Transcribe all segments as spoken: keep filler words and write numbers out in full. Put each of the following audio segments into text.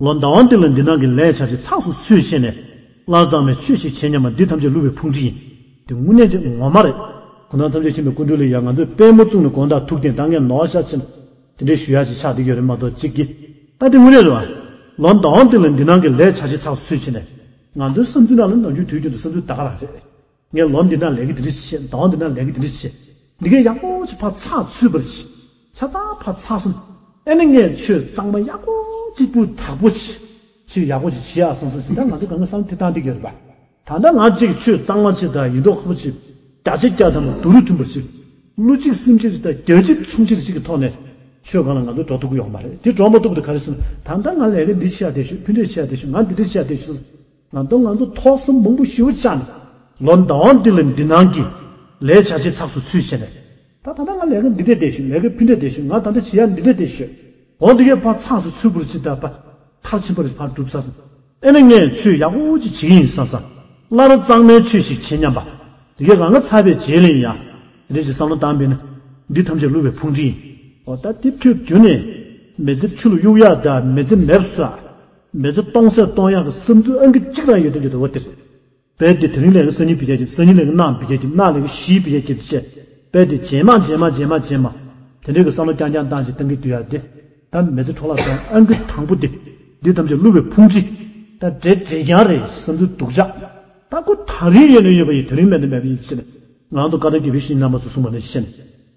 ལོ་ཟླ་བ་འདི་ལ་འདི་སྣང་གི་ལས་བྱ་བྱེད་ཚགས་སུ་ཚུད་བྱས་ནས། སླར་གཙང་མའི་ཆོས་ཤིག་བྱེད་སྙམ་པ་འདི་ཐམས་ཅད་བསླུ་བའི་ཕུང་ཁྲིད་ཡིན། དེ་དངོས་གནས་དེ་ངོ་མ་རེད། གོ་ན་ཐམས་ཅད་མཁྱེན་པའི་ཀུན་གྲོལ་ལ་ཡང་ང་ཚོས་པད་མོ་བཙུགས་ནས་དགོང་དག་ཐུག་སྟེ་ད་ངས་ནོར་ཤ་ཆེན། དེ་འདྲའི་ཞུ་ཡག་ཅིག་ཆགས་བསྡད་ཡོད་རེད་མ་གཏོགས་གཅིག་གིས། ད་དེ་དངོས་གནས་རེད་བ། ལོ་ཟླ་བ་འདི་ལ་འདི་སྣང་གི་ལས་བྱ་བྱེད་ཚགས་སུ་ཚུད་བྱས་ནས། ང་ཚོའི་བསམ་ཚུལ་ནང་ལ་ནམ་རྒྱུན་དུས་རྒྱུན་དུ་བསམ་ཚུལ་ད་ག་རང་རེད། ངས་ལོ་འདི་ན་ལས་ཀ་འདི་འདྲ་ཞིག་བྱས། ཟླ་བ་འདི་ན་ལས་ཀ་འདི་འདྲ་ཞིག་བྱས། འདི་གས་ཡག་པོ་ཅིག་ཕར་ཚགས་ཚུད་པར་བྱེད། ཆ་ཚང་ཕར་ཚགས་སོང་། ཨེ་ནི་ངས་ཆོས་གཙང་མ་ཡག་པོ་ཅིག་སྤུས་དག་པོ་ཅིག་ཆོས་ཡག་པོ་ཅིག་བྱེད་ཨ་བསམ་སོང་ཟིན། ད་ང་ཚོ་གང་ག་བསམ་དེ་བཏང་བསྡད་ཀྱི་ཡོད་རེད་པ། ད་ལྟ་ང་གཅིག་ཆོས་གཙང་མ་ཅིག་དང་ཡིན་མདོག་ཁ་པོ་ཅིག་བརྒྱ་ཆ་བརྒྱ་ཐམ་པ་སྡུག་རུས་མཐུན་པར་བྱེད། བློ་གཅིག་སེམས་གཅིག་དང་རྒྱལ་གཅིག་མཚུངས་ཆེ་གཅིག་གི་ཐོག་ནས་ཆོས་སྒང་ལ་ང་ཚོ་འགྲོ་ཐུབ་ཀྱི་ཡོད་མ་རེད། དེ་འགྲོ་མ་ཐུབ་པ་དེ་ག་རེ་ཟེར་ན། ད་ལྟ་ང་ལས་ཀ་འདི་བྱེད་ཡག་བསྡད་ཤོག་ཕུ་འདྲེ་བྱེད་ཡག་བསྡད་ཤོག་ང་འདི་འདྲ་བྱེད་ཡག་བསྡད་ཤོག་ང་ཚོ་ང་ཚོ་ཐོག་བསམ་མང་པོ་ཞེ་པོ་བཅག་ནས། ལོ་ཟླ་བ་འདི་ལ་འདི་སྣང་གི་ལས་བྱ་བྱེད་ཚགས་སུ་ཚུད་བྱས་ནས། ད་ད་ལྟ་ང་ལས་ཀ་འདི་འདྲས་བསྡད་ཤོག་ལས་ཀ་ཕུ་འདྲས་བསྡད་ཤོག་ང་ད་ལྟ་བྱེད་ཡག་འདི་འདྲས་བསྡད་ཤོག་འོ་འདི་གས་ཕར་ཚགས་སུ་ཚུད་པར་བྱེད། ད་པ་མཐར་ཕྱིན་པར་ཕར་གྲུབ་ཚར་སོང་། ཨེ་ནི་ངས་ཆོས་ཡག་པོ་ཅིག་བྱེད་ཀྱི་ཡིན་བསམ་བསམ། སླར་གཙང་མའི་ཆོས་ཤིག་བྱེད་སྙམ་པ། འདི་གས་རང་ང་ཚར་བའི་རྗེས་ལ་ཡང་། འདི་འདྲས་ཅིག་བསམ་བློ་བཏང་བས་ན། འདི་ཐམས་ཅད་བསླུ་བའི་ཕུང་ཁྲིད་ཡིན། འོ་ད་འདི་ཐོས་རྒྱུ་ནས། མི་ཚེ་ཆུ་ལ་གཡུག་ཡག་དང་མི་ཚེ་མེད་པ་བཟོ་ཡག་མི་ཚེ་སྟོང་ཟད་གཏོང་ཡག་གི་བསམ་ཚུལ་ཨང་ཀི་གཅིག་རང་ཡོད་དོན་ཡོད་དོ་བ་དེ་རེད། དཔེ་དེ་དེ་རིང་ལས་ཀ་སང་ཉིན་བི་ཀ་རྒྱབ། སང་ཉིན་ལས་ཀ་གནངས་བི་ཀ་རྒྱབ། གནངས་ལས་ཀ་གཞེས་བི་ཀ་རྒྱབ་བྱས། དཔེ་དེ་རྗེས་མ་རྗེས་མ་རྗེས་མ་རྗེས་མ། དེ་འདྲའི་གི་བསམ་བློ་རྐྱང་རྐྱང་བཏང་ཅིག་བཏང་གི་སྡོད་ཡག་དེ། ད་མི་ཚེ་འཕྲོ་བརླག་སོང་ཨང་ཀི་དང་པོ་དེ། འདི་ཐམས་ཅད་བསླུ་བའི་ཕུང་ཁྲིད། ད་འདྲེ་འདྲེ་རྐྱང་རེད་བསམ་ཚུལ་སྡུག་ཅག་ད་ཁོ་ད་རིང་ཡོད་ན་ཡོད་པ་ཡིན། དེ་རིང་མེད་ན་མེད་པ་ཡིན་ཕྱིར། ང་ཚོ་བཀའ་བརྡ་དགེ་བའི་བཤེས་གཉེན་རྣམ་པ་ཚོ་གསུངས་པ་ནང་བཞིན།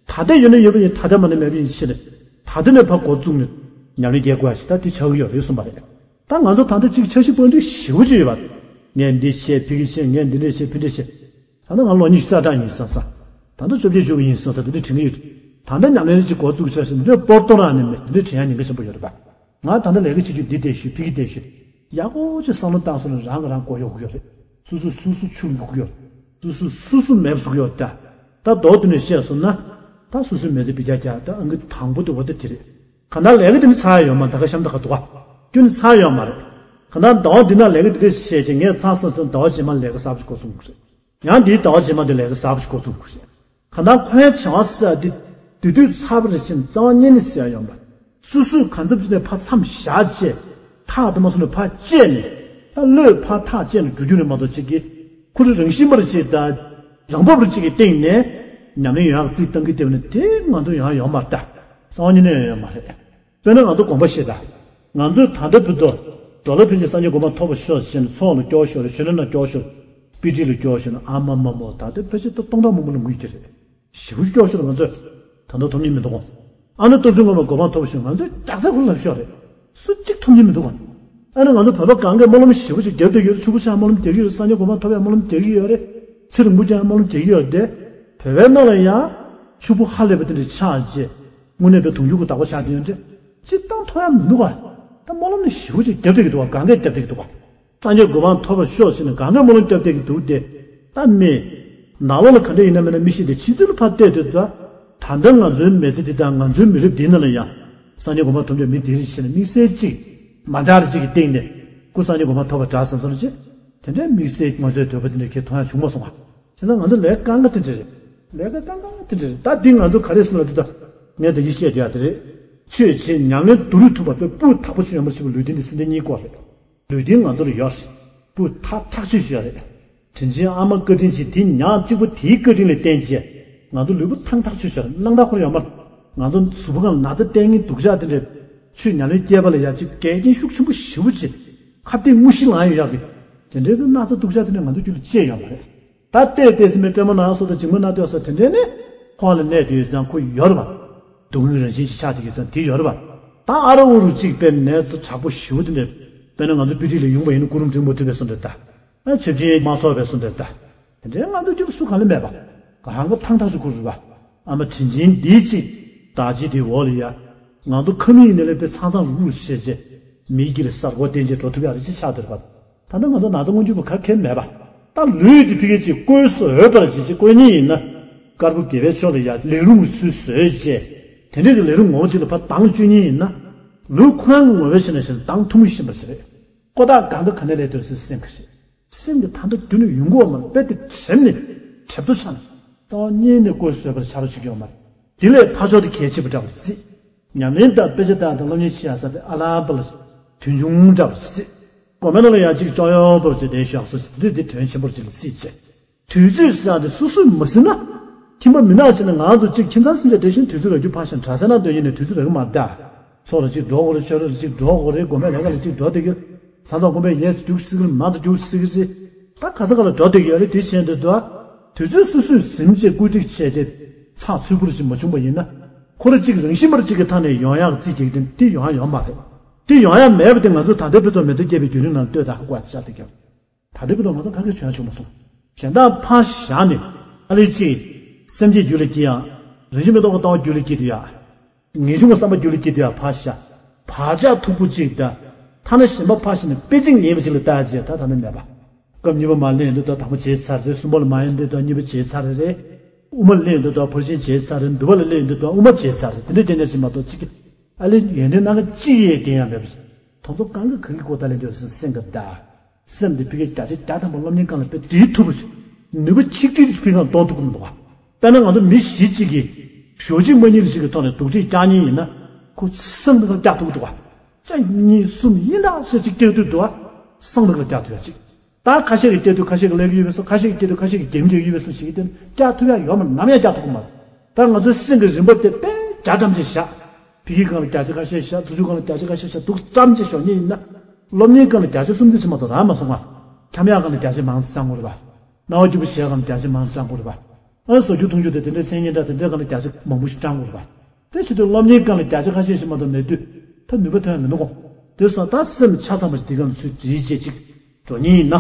ད་ལྟ་ཡོད་ན་ཡོད་པ་ཡིན། ད་ལྟ་མེད་ན་མེད་པ་ཡིན་ཕྱིར། ད་ལྟ་ནས་ཕར་འགོ་བཙུགས་ནས་ཉམས་ལེན་རྒྱག་དགོས་ཡ་ཞིག་ད་དེ་ཆགས་ཀྱི་ཡོད་རེད་གསུངས་པ་རེད། ད་ང་ཚོ་ད་ལྟ་གཅིག་འཆར་གཞི་བང་སྒྲིག་ཞེ་པོ་ཅིག་ཡོད་པ། ངས་འདི་བྱས་ཕ་གི་བྱས། ངས་འདི་འདྲས་བྱས་ཕ་འདྲས་བྱས། ད་ལྟ་ང་ལོ་ཉི་ཤུ་རྩ་གྲངས་ཡིན་བསམ་བསམ། ད་ལྟ་བཅོ་བརྒྱད་བཅུ་ཡིན་བསམ་བསམ་དེ་འདྲས་དྲན་གྱི་ཡོད། ད་ལྟ་ཉམས་ལེན་གཅིག་འགོ་བཙུགས་ཆ་ཞིག་འདི་འདྲས་སྤོར་ཏོ་རང་ནས་མེད། འདི་འདྲས་དྲན་ཡ་ཉེན་ཁ་ཆེན་པོ་ཡོད་རེད་པ། ང་ད་ལྟ་ལས་ཀ་བྱེད་རྒྱུ་འདི་བསྡད་ཞུ་ཕ་གི་བསྡད་ཞུ། ཡག་པོ་ཅིག་བསམ་བློ་བཏང་སོང་ན་རང་གིས་རང་མགོ་གཡོག་གི་ཡོད་རེད། སོ་སོས་སོ་སོ་ཆུ་བླུག་གི་ཡོད་རེད། སོ་སོས་སོ་སོ་མེད་པ་བཟོ་གི་ཡོད་རེད་ད། ད་མདོར་བསྡུས་ནས་བཤད་སོང་ན། ད་སོ་སོའི་མི་ཚེ་བི་ཀ་རྒྱག་ད་ཨང་ཀི་དང་པོ་དེ་འོ་ད་དེ་རེད། གང་ལྟར་ལས་ཀ་དེ་ནི་ཚར་ཡོད་མ་རེད། ད་ག་གཤམ་ད་ག་འདུག་ག་ཁྱོན་ནས་ཚར་ཡོད་མ་རེད། གང་ལྟར་ཟླ་བ་འདི་ན་ལས་ཀ་འདི་འདྲ་བྱས་བྱས་ངས་ཚར་སོང་ཙང་ཟླ་བ་རྗེས་མ་ལས་ཀ་གསར་པ་ཞིག་འགོ་བཟུང་དགོས་རེད། ཡང་འདིའི་ཟླ་བ་རྗེས་མ་དེ་ལས་ཀ་གསར་པ་ཞིག་འགོ་བཟུང་དགོས་རེད། གང་ལྟར་ཁོའི་བྱ་བ་ཟེར་ཡ་འདི་དུས་དུས་ཚར་བ་རེ་བཞིན་རྩ་བ་ཉིད་ནས་ཟེར་ཡ་ཡོད་མ་རེད། སོ་སོས་གང་འཚམ་ཅིག་ནས་ཕར་མཚམས་བཞག་བྱས། ཐག་དེ་མ་སོང་ནས་ཕར་བཅད་ནས། ད་བློས་ཕར་ཐག་བཅད་ནས་འགྲོ་རྒྱུ་རེད་མ་གཏོགས་གཅིག་གིས་ཁོ་རང་རང་བཞིན་པར་བྱེད་ད། རང་བབས་རུ་གཅིག་གི་སྟེང་ནས་ཉམས་ལེན་ཡོང་ཡག་རྩིས་བཏང་གི་བསྡད་པ་ན་དེ་ང་ཚོ་ཡོང་ཡག་ཡོད་མ་རེད་ད། རྩ་བ་ཉིད་ནས་ཡོང་ཡག་མ་རེད། དཔེར་ན་ང་ཚོ་དགོངས་པ་བཞེས་ད། ང་ཚོས་ད་ལྟ་བར་དུ་འགྲོ་ལ་ཕན་ཆད་སངས་རྒྱས་གོ་འཕང་ཐོབ་པར་ཤོག་ཟེར་ནས་ཚོགས་ལ་སྐྱོར་ཤོར་རེད། ཞལ་ལག་ན་སྐྱོར་ཤོར་རེད། དཔེ་ཁྲིད་ལ་སྐྱོར་ཤོར་རེད། ཨ་མ་མ་མོ་ད་ལྟ་ཕལ་ཆེར་ད་སྟོང་ཕྲག་མང་པོ་ལ་འགུལ་གྱི་རེད། ཞེ་པོ་ཅིག་སྐྱོར་ཤོར་རེད། ང་ཚོས་ད་ལྟ་ཐོབ་མྱོང་མི་འདུག་གོ་ཨ་ནི་སྟོབས་ཆེན་སློབ་མ་གོ་འཕང་ཐོབ་ཤོར། ང་ཚོས་རྒྱག་ས་ཁུར་ལབ་ཤོར་རེད། སུ་གཅིག་ཐོབ་མྱོང་མི་འདུག་གོ་ཨ་ནི་ང་ཚོ་བོད་པ་གང་གས་སྨོན་ལམ་ཞེ་པོ་ཅིག་རྒྱབ་བསྡད་ཡོད་རེད། ཕྱུག་པོ་ཆགས་སྨོན་ལམ་རྒྱག་གི་ཡོད་རེད། སངས་རྒྱས་གོ་འཕང་ཐོབ་ཡག་སྨོན་ལམ་རྒྱག་གི་ཡོད་རེད། ཚེ་རིང་པོ་བསྐྱལ་སྨོན་ལམ་རྒྱག་གི་ཡོད་རེད་དེ། བོད་པའི་ནང་ལ་ཡང་ཕྱུག་པོ་ཧ་ལས་པ་དེ་འདྲ་ཆགས་རྗེས། དངོས་གནས་པའི་དུང་ཕྱུར་གྱི་བདག་པོ་ཆགས་བསྡད་ཡོད་འདྲ། སྤྱིར་བཏང་ཐོབ་ཡག་མི་འདུག་ག་ད་སྨོན་ལམ་ནི་ཞེ་པོ་ཅིག་རྒྱབ་བསྡད་ཀྱི་འདུག་ག་གང་གས་རྒྱབ་བསྡད་ཀྱི་འདུག་ག་སངས་རྒྱས་གོ་འཕང་ཐོབ་པར་ཤོག་ཟེར་ནས་གང་གས་སྨོན་ལམ་རྒྱབ་བསྡད་ཀྱི་འདུག་སྟེ། ད་མི་ནང་ལོགས་ལ་ག་འདྲ་ཡིན་ན་མིན་ན་མི་ཤེས་ཏེ་ཕྱི་ཚུལ་ལ་ཕར་བལྟས་དུས། ད་ད་ལྟ་ང་ཚོའི་མི་ཚེ་འདི་དང་ང་ཚོའི་མི་རབས་འདིའི་ནང་ལ་ཡང་སངས་རྒྱས་གོ་འཕང་ཐོབ་འདོད་མི་འདི་རེད་ཟེར་ནས་དམིགས་བསལ་གཅིག་མ་འདྲ་རེ་གཅིག་གི་སྟེང་ནས་ཁོ་སངས་རྒྱས་གོ་འཕང་ཐོབ་པ་འདྲ་བསམ་བསམ་བྱས། དེ་འདྲའི་དམིགས་བསལ་ང་ཚོའི་འདོད་པ་དེ་འདྲ་ཁྱེད་མཐོང་ཡག་བྱུང་མ་སོང་ང་། བྱས་ཙང་ང་ཚོ་ལས་ཀ་འགའ་དེ་འདྲ་རེད། ལས་ཀ་འགའ་འགའ་དེ་འདྲ་རེད། ད་འདི་ང་ཚོ་ག་རེ་ཟེར་ལབ་དུས། ད་ངས་ད་གིན་བཤད་བསྡད་ཡག་དེ་རེད། ཆོས་བྱེད་ཉམས་ལེན་སྡུག་རུས་ཐུབ་པ་དཔེ་སྤུས་དག་པོ་ཆོས་ཡོང་བར་བྱེད་པའི་ལུས་རྟེན་འདི་སེམས་ཅན་གཉིས་སྐོར་རེད། ལུས་རྟེན་ང་ཚོ་ལ་ཡོད་རེད། སྤུས་དག་ཐག་ཆོད་ཅིག་ཡོད་རེད། དྲིན་ཅན་ཨ་མ་བཀའ་དྲིན་ཆེ། དེ་ཉག་གཅིག་པོ་དེའི་བཀའ་དྲིན་ལ་བརྟེན་བྱས། ང་ཚོ་ལུས་པོ་ཐང་ཐག་ཆོད་ཤོར། སྣང་དག་ཁོ་རང་ཡོད་མ་རེད། ང་ཚོ་གཟུགས་པོ་སྒང་ལ་ན་ཚ་བསྟེན་མཁན་སྡུག་ཅག་དེ་འདྲས། ཆོས་ཉམས་ལེན་སྐྱེས་པ་ལ་ཡ་གཅིག་འགལ་རྐྱེན་ཤུགས་ཆེན་པོ་ཞེ་པོ་ཅིག་ཁ་གཏད་དངོས་གཞི་ལངས་ཡོད་ཡག་གི། དེ་འདྲའི་གི་ན་ཚ་སྡུག་ཅག་དེ་འདྲས་ང་ཚོ་རྒྱུད་ལ་སྐྱེས་ཡོད་མ་རེད། ད་བལྟས་བལྟས་ཟིན་པའི་པད་མ་ནག་སོགས་དང་འཇིགས་མེད་ནག་སྟོད་སོགས་དེ་འདྲས་ནི་ཁོག་ལ་གནས་དུས་ཙང་ཁོ་ཡོད་རེད་པ། སྡུག་བསྔལ་རང་བཞིན་ཞིག་ཆགས་བསྡད་ཀྱི་ཙང་དེ་ཡོད་རེད་པ། ད་ཨ་ར་ཨུ་རུ་གཅིག་དཔེ་ནད་ཚ་དྲག་པོ་ཞེ་པོ་དེ་འདྲས། དཔེར་ན་ང་ཚོ་དཔེ་ཁྲིད་ལ་ཡོང་བ་ཡིན་ན་སྐུ་རིམ་འབྲིང་པོ་ཐུབ་པའི་བཟོ་འདྲ་ད། ཨ་ཆབ་ཆེན་མ་ཚོགས་པའི་བཟོ་འདྲ་ད། དེ་འདྲའི་ང་ཚོ་རྒྱུད་ལ་སུ་གང་ལ་མེད་པ། གང་ག་ཐང་ཐག་ཆོད་ཁུར་རེད་པ། ཨ་མ་དྲིན་ཅན་འདིའི་གཅིག་བདག་བྱེད་དེའི་འོག་ལ་ཡ། ང་ཚོ་ཁ་མིག་ནས་ལས་དཔེ་ཚང་ཚང་རུག་རུག་བྱས་རྗེས། མིའི་དཀྱིལ་ལ་གསར་འགོད་བསྟན་བྱས་འགྲོ་ཐུབ་ཡག་རེ་ཅིག་ཆགས་བསྡད་པ། ད་ལྟ་ང་ཚོ་ན་ཚ་སྔོན་འཇུག་པ་ག་གེ་མེད་པ། ད་ལུས་འདི་ཕ་གི་ཅིག་བཀོལ་བཟོད་པར་བྱེད་ཅིག་བཀོལ་མཁན་ཡིན་ན། དཀར་པོ་དགེ་བའི་ཕྱོགས་ལ་ཡ་ལས་རུང་ཚུལ་བཟོས་རྗེས། དེ་འདྲའི་གི་ལས་རུང་ངོ་བོ་ཅིག་ལ་ཕར་འདང་བཅུག་མཁན་ཡིན་ན། ལུས་ཁོ་རང་གི་ངོ་བོའི་ཆ་ནས་བཤད་ན་འདང་ཐུང་ངུ་ཤེས་པར་བྱེད་རེད། ཀོ་ཐག་གང་ག་ག་ནས་ལས་དོན་སེམས་སེམས་ཀྱི་རེད། སེམས་ཀྱི་ད་ལྟ་རྒྱུན་ནས་ཡོང་གི་ཡོད་མ་རེད། དཔེ་དེ་དྲན་ནས་གྲིབ་ཏོ་ཆགས་ནས་རྩ་བ་ཉིད་ནས་བཀོལ་བཟོད་པར་བྱ་རོགས་བྱེད་ཀྱི་ཡོད་མ་རེད། དེ་ལས་ཕར་ཕྱོགས་དེ་གལ་ཆེ་བ་འདྲ་བར་བརྩིས། ཉམས་ལེན་དང་དཔེ་ཆ་ལྟ་དང་སློབ་གཉེར་བྱེད་ཡག་ས་དེ་ཨ་ལ་པ་ལ། དུས་ དོན་ཆུང་འདྲ་བ་ཞིག་སྲིད། དགོན་པའི་ནང་ལ་ཡང་གཅིག་སྐྱོང་ཡོང་བར་བྱས་ཏེ་ཞག་སོ་ཞིག་འདི་འདི་དོན་ཆེན་པོར་ཅིག་ལ་སྲིད་བྱས། དུས་ཚོད་ཟེར་ཡག་དེ་སོ་སོས་མ་ཟིན་ན། ཁྱིམ་པ་མི་ནག་ཅིག་ནས་ང་ཚོ་གཅིག་ཁྱིམ་ཚང་སེམས་ཅན་བདེ་ཞིང་དུས་ཚོད་རག་རྒྱུ་ཕར་ཞོག་གྲྭ་ས་ནང་སྡོད་ཉིན་ནས་དུས་ཚོད་རག་གི་མ་རེད་ད། ཚོགས་ལ་གཅིག་འགྲོ་དགོས་རེད། ཆོས་ར་ལ་གཅིག་འགྲོ་དགོས་རེད། དགོན་པའི་ལས་ཀ་ལ་གཅིག་འགྲོ་བསྡད་ཀྱི་ཡོད། ས་མདོ་དགོན་པའི་ཡས་རྒྱུགས་སྲིད་ཀྱི་རེད། མང་དུ་རྒྱུགས་སྲིད་ཀྱི་རེད། ད་ག་ས་ག་ལ་འགྲོ་བསྡད་ཀྱི་ཡོད་རེད། དེ་བྱས་འདུག་དུས་ཚོད་སོ་སོས་ཟིན་བྱས་བཀོད་སྒྲིག་བྱས་ཏེ་ཚགས་ཚུད་པོ་ཞིག་མ་བྱུང་པ་ཡིན་ན། ཁོ་ར་གཅིག་རང་བཞིན་པར་གཅིག་གི་ཐོག་ནས་ཡོང་ཡག་རྩིས་རྒྱག་དེ་དེ་ཡོང་ཡག་ཡོད་མ་རེད། དེ་ཡོང་ཡག་མེད་པ་དེ་ང་ཚོ་ད་ལྟའི་བར་དུ་མི་ཚེ་སྐྱེལ་བའི་བརྒྱུད་རིམ་ནང་ལྟོས་དང་ཧ་གོ་བ་ཤ་སྟེ་ཀྱང་། ད་ལྟའི་བར་དུ་ང་ཚོ་གང་ག་བྱུང་ཡ་བྱུང་མ་སོང་། གཞན་དག་ཕར་བཞག་ནས་ཨ་ལེ་གཅིག་སེམས་བསྐྱེད་རྒྱུད་ལ་སྐྱེ་ཡག་རང་བཞིན་མེད་རྟོགས་པ་ལྟ་བ་རྒྱུད་ལ་སྐྱེ་དུས་ཡ། ངེས་འབྱུང་གི་བསམ་པ་རྒྱུད་ལ་སྐྱེ་དུས་ཡ་ཕར་བཞག་བག་ཆགས་མཐུག་པོ་གཅིག་དང་། ཐ་ན་གཞན་པ་ཕར་བཞག་ནས་དཔེ་ཅིག་ངེས་པ་ཅིག་ལ་ལྟ་བྱས་ད་ཐ་ན་མེད་པ། སྐབས་གཉིས་པ་མར་སླེབས་ཡོང་དུས་ད་དང་པོ་བྱས་ཚར་རེད། གསུམ་པ་ལ་མར་ཡོང་དུས་ད་གཉིས་པ་བྱས་ཚར་རེད། དབུ་མ་སླེབས་ཡོང་དུས་ད་ཕར་ཕྱིན་བྱས་ཚར་རེད། འདུལ་བ་ལ་སླེབས་ཡོང་དུས་ད་དབུ་མ་བྱས་ཚར་རེད། དེ་འདྲ་རྐྱང་རྐྱང་ཅིག་མ་གཏོགས་གཅིག་གི་ཨ་ལེ་ཡོན་ཏན་སྣ་ཁ་གཅིག་ཡས་བསྟན་ཡ་མེད་པ། དེ་ཚོ་གང་གི་གང་གི་གོ་བརྡ་ལེན་རྒྱུ་སེམས་ཀྱི་བརྡ། སེམས་དེ་ཕ་གིའི་བརྒྱ་ཆ་བརྒྱ་ཐམ་པ་སློབ་གཉེར་ཁང་ལ་དཔེ་འདྲིས་ཐུབ་པ་ཞིག་ནུས་པ་ཆིག་ཁྲི་ཕ་གིའི་ནང་གཏོང་ཐུབ་ཀྱི་མི་འདུག་ག་དཔེར་ན་ང་ཚོ་མི་བཞི་གཅིག་གིས་ཞོ་གཅིག་མ་གཉིས་ལ་ཞིག་གི་ཐོག་ནས་དུག་སྦྲེལ་རྒྱག་མཁན་ཡིན་ན། ཁོ་སེམས་དེ་ལ་རྒྱག་ཐུབ་ཀྱི་འདུག་ག་ཅ་གཉིས་གསུམ་ཡིན་ད་ཟེར་ཅིག་སྐྱེ་དུས་འདུག་ག་སེམས་དེ་ལ་རྒྱག་ཐུབ་ཡ་ཅིག་ད་ཁ་ཤས་ཀྱིས་སྐྱེ་དུས་ཁ་ཤས་ཀྱིས་ཀླད་ཀོར་ཡོད་པས་སོ། ཁ་ཤས་ཀྱིས་སྐྱེ་དུས་ཁ་ཤས་ཀྱིས་རྒྱན་ཆ་ཡོད་པས་སོ་ཞིག་གིས་དེ་རྒྱག་ཐུབ་ཡ་ཡོད་མ་རེད། ནམ་ཡང་རྒྱག་ཐུབ་ཀྱི་མ་རེད། ད་ང་ཚོའི་སེམས་ཀྱི་རིམ་པ་དེ་དཔེ་རྒྱ་གྲམ་ཅིག་བཞག་ཕ་གིའི་སྒང་ལ་བརྒྱ་ཆ་ཁ་ཤས་བཞག་དུག་སྦྲེལ་ཁང་ལ་བརྒྱ་ཆ་ཁ་ཤས་བཞག་དུག་སྦྲེལ་ཅིག་ཞོག་མཁན་ཡིན་ན། སློབ་གཉེར་སྒང་ལ་བརྒྱ་ཆ་སུམ་ཅུ་ཕྱིན་མ་གཏོགས་རག་མ་སོང་ང་། འཁྱམ་ཡག་སྒང་ལ་བརྒྱ་ཆ་མང་ཙམ་བཅང་དགོས་རེད་པ། སྣང་བ་སྐྱིད་པོ་བྱེད་ཡག་སྒང་ལ་བརྒྱ་ཆ་མང་ཙམ་བཅང་དགོས་རེད་པ། ཨ་བཟོ་བཅོས་ཐུང་ཆུང་དེ་དེ་འདྲའི་མཚན་སྙན་གྲགས་དེ་འདྲའི་སྒང་ལ་བརྒྱ་ཆ་མང་པོ་ཞིག་བཅང་དགོས་རེད་པ། དེ་བྱེད་དུས་སློབ་གཉེར་སྒང་ལ་བརྒྱ་ཆ་ཁ་ཤས་ཤིག་མ་གཏོགས་མེད་དུས་ད་ནུས་པ་ཐོན་ཡ་མི་འདུག་གོ། དེ་སོང་ད་སེམས་ཆ་ཚང་བ་ཞིག་དེ་སྒང་ལ་ཚུར་སྒྲིལ་བྱས་ཅིག་འགྲོ་མཁན་ཡིན་ན་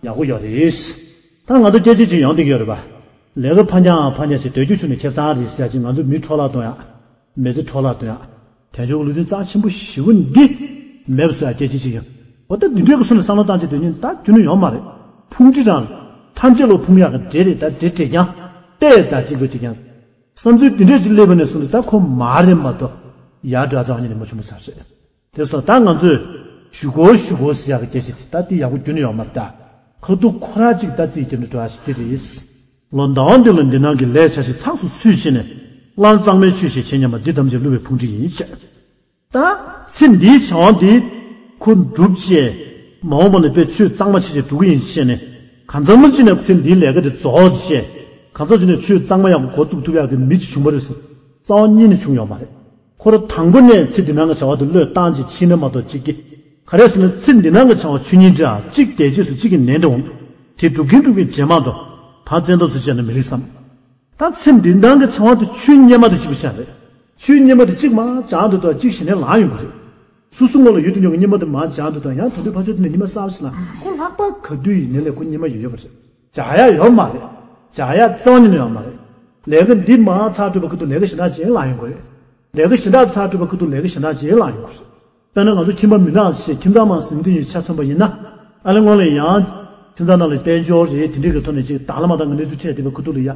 ཡག་པོ་ཡོད་རེད། ད་ང་ཚོ་སྐད་ཆ་ཅིག་ཡོང་བསྡད་ཀྱི་ཡོད་རེད་པ། ལས་ཀ་ཕར་འགྱངས་ཕར་འགྱངས་བྱས་སྡོད་རྒྱུ་བྱུང་ནས་ཁེ་བཟང་རེད་ཟེར་ཡ་ཅིག་ང་ཚོ་མི་འཕྲོ་བརླག་གཏོང་ཡ། མི་ཚེ་འཕྲོ་བརླག་གཏོང་ཡ། དལ་འབྱོར་གྱི་ལུགས་མཐུན་རྩ་ཆེན་པོ་ཞེ་པོ་འདི་མེད་པ་བཟོ་ཡ་སྐད་ཆ་ཅིག་ཡོད། འོ་ད་འདི་འདྲའི་གི་སོ་ནས་བསམ་བློ་བཏང་བྱས་སྡོད་མཁན་ད་རྒྱུ་ནི་ཡོད་མ་རེད། ཕུང་འདྲི་རང་རེད། ཐམས་ཅད་ལ་ཕུང་ཡག་གི་འདྲེ་རེད། ད་འདྲེ་འདྲེ་རྐྱང་། ལྟས་ད་གཅིག་པ་གཅིག་རྐྱང་། བསམ་ཚུལ་འདི་འདྲས་ཅིག་སླེབས་པ་ནས་བཟུང་སྟེ་ད་ཁོ་མ་རེད་མ་གཏོགས་ཡར་འགྲོ་རྩ་བ་ཉིད་ནས་མ་བྱུང་བ་ཟེར་རེད། དེ་སོང་ད་ང་ཚོས་ཞུ་སྒོ་ཞུ་སྒོ་ཟེར་ཡག་གི་སྐད་ཆ་དེ་ད་དེ་ཡག་པོ་རྒྱུ་ནི་ཡོད་མ་རེད་ད། ཁ་ཐུག་ཁོ་རང་གཅིག་ད་རྩིས་རྒྱབ་ནས་འགྲོ་ཡག་ཞིག་དེ་རེད། ལོ་ཟླ་བ་འདི་ལ་འདི་སྣང་གི་ལས་བྱ་ཞིང་ཚགས་སུ་ཚུད་བྱས་ནས། གླང་གཙང་མའི་ཆོས་ཞེས་བྱེད་སྙམ་པ་འདི་ཐམས་ཅད་བསླུ་བའི་ཕུང་འདྲི་ཡིན་ཞེས། ད་ཚེ་འདིའི་བྱ་བ་འདི་ཁོ་འགྲུབ་བྱས། མ་འོངས་པ་ནས་དཔེ་ཆོས་གཙང་མ་བྱེད་བྱེད་འགྲོ་གི་ཡིན་ཞེས་ནས། གང་འཚམ་མ་ཅིག་ནས་ཚེ་འདིའི་ལས་ཀ་འདི་རྫོགས་བྱས། གང་འཚམ་ཅིག་ནས་ཆོས་གཙང་མ་ཡག་པོ་འགོ་བཙུགས་ཐུབ་ཡག་གི་མི་ཅིག་བྱུང་བ་རེད་ཟེར། རྩ་བ་ཉིད་ནས་བྱུང་ཡོད་མ་རེད། ཁོ་རང་དང་པོ་ནས་ཚེ་འདི་སྣང་གི་བྱ་བ་དེ་བློས་བཏང་བྱས་ཕྱིན་ན་མ་གཏོགས་གཅིག་གི། ག་རེ་ཟེར་ན་ཚེ་འདི་སྣང་གི་བྱ་བ་ཆོས་ཉིད་འདྲ་གཅིག་འདས་རྗེས་སུ་གཅིག་གི་ནད་འདྲ་འོང་། དེ་སྒྲུབ་ཀྱིན་སྒྲུབ་ཀྱིན་རྗེས་མ་གཏོགས། ད་བཙན་ཐབས་སུ་བྱས་ན་མི་ལེགས་བསམ། ད་ཚེ་འདི་སྣང་གི་བྱ་བ་དེ་ཆོས་སྔོན་མ་དང་གཅིག་པ་ཆགས་རེད། ཆོས་སྔོན་མ་དེ་གཅིག་མར་སྦྱངས་དུས་ད་གཅིག་གཞི་ནས་ལངས་ཡོང་གི་རེད། སོ་སོ་སྔོན་ལ་ཡོད་དུ་མྱོང་གི་སྔོན་མ་དེ་མར་སྦྱངས་དུས་ད་ཡང་ད་དུང་ཕར་ཕྱོགས་དེ་ནས་སྔོན་མ་གསར་པ་ཞིག་ལངས། ཁོ་ལྷག་པར་ག་དུས་ཡིན་ནའི་ལས་ཁོ་སྔོན་མ་ཡོད་ཡོད་པ་རེད། སྦྱང་ཡ་ཡོད་མ་རེད། སྦྱང་ཡ་རྩ་བ་ཉིད་ནས་ཡོད་མ་རེད། ལས་ཀ་འདི་མར་ཚར་གྲུབ་པ་ཁུ་ཐུག་ལས་ཀ་གཞན་དག་ཅིག་ལངས་ཡོང་གི་རེད། ལས་ཀ་གཞན་དག་ཚར་གྲུབ་པ་ཁུ་ཐུག་ལས་ཀ་གཞན་དག་ཅིག་ལངས་ཡོང་གི་རེད། དཔེར་ན་ང་ཚོ་ཁྱིམ་པ་མི་ནག་ཞེས་ཁྱིམ་ཚང་མང་ཟིན་དུས་ཡིན་ཆ་མཚོན་པ་ཡིན་ན། ཨ་ལེ་སྔོན་ལ་ཡང་ཁྱིམ་ཚང་ནང་ལ་དཔལ་འབྱོར་རེད་དེ་འདྲའི་གི་ཐོག་ནས་ཅིག་དང་བླངས་མ་བཏང་གི་གནས་ཚུལ་འཕྲད་བསྡད་པའི་ཁུ་ཐུག་ལ་ཡ།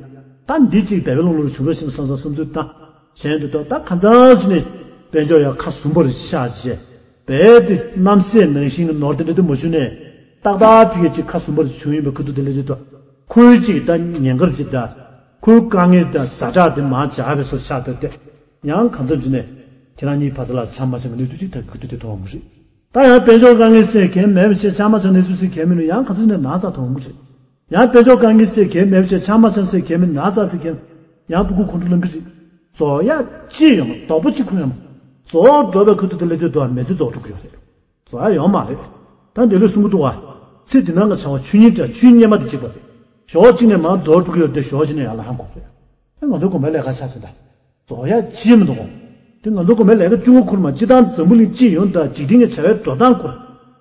ད་འདི་ཅིག་འབད་པས་ལོང་ལོང་བྱུང་རོགས་ཞེས་བསམ་བསམ་བསམ་ཚུལ་བཏང་། གཞན་དུ་ད་ད་གང་ཚང་ཅིག་ནས་དཔལ་འབྱོར་ཡ་ཁ་ཟུམ་པར་ཆགས་བྱས། རྦད་དེ་རྣམ་སྲས་ནང་བཞིན་གྱི་ནོར་དེ་འདྲ་དུ་མ་བྱུང་ནས། ཏག་ཏག་ཕི་གེ་ཅིག་ཁ་ཟུམ་པར་བྱུང་ཡིན་པའི་ཁུ་ཐུག་དེ་ལས་ཅིག་ཏུ། ཁོའི་ཅིག་ད་ཉེན་ཁར་ཅིག་ད། ཁོའི་དཀའ་ངལ་དང་ཛ་དྲག་དེ་མར་འཇགས་པའི་བཟོ་ཆགས་ཏེ་སྟེ། ཡང་གང་འཚམ་ཅིག་ནས་ཁྱེད་རང་གཉིས་ཕ་ཚ་ལ་ཆ་མ་ཆ་གི་གནས་ཚུལ་ཅིག་ད་གི་དུས་དེ་མཐོང་བ་རེད། ད་ཡང་དཔལ་འབྱོར་དཀའ་ངལ་སེལ་མཁན་མེད་པ་བྱས་ཆ་མ་ཆ་གནས་ཚུལ་སེལ་མཁན་མིན་ནས་ཡང་གང་འཚམ་ཅིག་ནས་ན་ཚ་མཐོང་གི་རེད། ཡང་དཔལ་འབྱོར་དཀའ་ངལ་སེལ་མཁན་མེད་པ་བྱས་ཆ་མ་ཆ་སེལ་མཁན་མིན་ན་ཚ་སེལ་མཁན་ཡང་ཕྲུ་གུ་ཁོང་ཁྲོ་ལངས་གི་རེད། རྫོགས་ཡ་ཅི་ཡོང་རྡོག་པོ་གཅིག་ཁུར་ཡོང་། རྫོགས་འགྲོ་བའི་ཁུ་ཐུག་དེ་ལས་དུས་དུ་མི་ཚེ་རྫོགས་འགྲོ་གི་ཡོད་རེད། རྫོགས་ཡ་ཡོད་མ་རེད། ད་འདི་ལོས་གསུང་གི་འདུག་བ། ཚེ་འདི་སྣང་གི་བྱ་བ་ཆོས་ཉིད་འདྲ་ཆོས་སྔོན་མ་དེ་གཅིག་པ་རེད། ཞོགས་གཅིག་ནས་མར་རྫོགས་འགྲོ་གི་ཡོད་དེ་ཞོགས་གཅིག་ནས་ཡར་ལངས་དགོས་རེད། ཨ་ང་ཚོའི་དགོན་པའི་ལས་ཀ་ཆ་ཚོད་ད། རྫོགས་ཡ་ཅི་མི་འདུག་གོ། དེ་ང་ཚོའི་དགོན་པའི་ལས་ཀ་བཅུ་པ་ཁུར་མ་སྤྱི་བཏང་འཛམ་བུ་གླིང་སྤྱི་ཡོངས་དང་འཇིག་རྟེན་གྱི་བྱ་བའི་འགྲོ་སྟངས་ཁུར།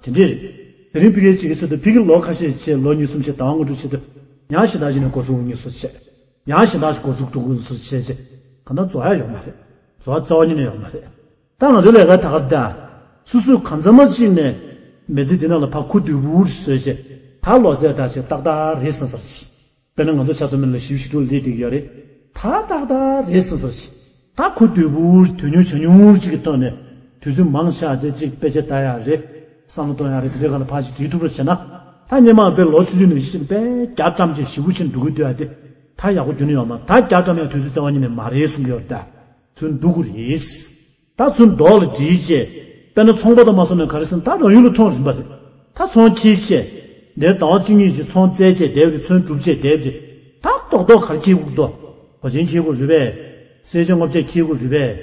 དེ་འདྲས་རེད། དེ་རིང་ཕ་གིའི་ཅིག་གི་ཚོད་དུ་ཕ་གི་ལོ་ཁ་ཤས་བྱས་ལོ་གཉིས་གསུམ་བྱས་ཟླ་བ་ལྔ་དྲུག་བྱས་དུས། ཡང་གཞན་དག་ཅིག་ནས་འགོ་ཚུགས་ངེས་སུ་བྱས། ཡང་གཞན་དག་ཅིག་འགོ་ཚུགས་འགྲོ་ངེས་སུ་བྱས་བྱས། གང་ལྟར་རྫོགས་ཡ་ཡོད་མ་རེད། རྫོགས་ཡ་རྩ་བ་ཉིད་ནས་ཡོད་མ་རེད། ད་ང་ཚོའི་ལས་ཀ་ད་ག་ད། སོ་སོས་གང་འཚམ་མ་གཅིག་ནས། མི་ཚེ་འདི་ནང་ལ་ཕར་ཁུ་རྡུལ་བུར་བཟོས་བྱས། ད་ལོ་ཚད་ད་བྱས་ཏག་ཏག་རེད་བསམ་ས་རེད། དཔེར་ན་ང་ཚོ་ཆ་ཚང་མ་ལ་བཞི་བཅུ་ཞེ་དྲུག་ལ་སླེབས་བསྡད་ཀྱི་ཡོད་རེད། ད་ཏག་ཏག་རེད་བསམ་ས་རེད། ད་ཁུ་རྡུལ་བུར་དོན་ཉུང་བྱ་ཉུང་ཅིག་གི་ཐོག་ནས། དུས་ཚོད་མང་ཆགས་ཏེ་གཅིག་དཔེ་ཆ་ལྟ་ཡག་རེད། བསམ་བློ་གཏོང་ཡག་རེད། དེ་འདྲའི་སྒང་ལ་ཕར་ཞིག་བྲིས་ཐུབ་པར་བྱས་ན། ད་སྔོན་མ་དཔེ་ལོ་ཆུང་ཆུང་ནས་གཞི་བྱས་ནས་དཔེ་རྒྱ་བཀྲམ་བྱས་ཞེ་པོ་ཅིག་འགྲོ་གི་འདུག་ཡ་དེ། ད་ཡག་པོ་རྒྱུ་ནི་ཡོད་མ་རེད། ད་རྒྱ་བཀྲམ་ཡག་དུས་ཚོད་རྩ་བ་ཉིད་ནས་མ་རེད་གསུང་གི་ཡོད་རེད་ད། ཚུར་འདུག་གི་རེད། ད་ཚུར་མདོ་ལ་བྲིས་བྱས། དཔེར་ན་ཚོང་པ་དང་མ་སོང་ནས་ག་རེ་ཟེར་ན། ད་རང་ཡུལ་ལ་ཐོན་རིམ་པ་རེད། ད་ཚོང་འཁྱེར་བྱས། འདིར་ཟླ་བ་བཅུ་གཉིས་ཀྱི་ཚོང་བཙལ་བྱས་བསྡད་པ་དེ། ཚོང་སྒྲུབ་བྱས་བསྡད་པ་དེ། ད་རྡོག་རྡོག་ག་རེ་འཁྱེར་དགོས་འདུག་གོས་ཆེན་འཁྱེར་དགོས་རེད་པས། གསེར་ཆེན་སྔོ་ཆེན་འཁྱེར་དགོས་རེད་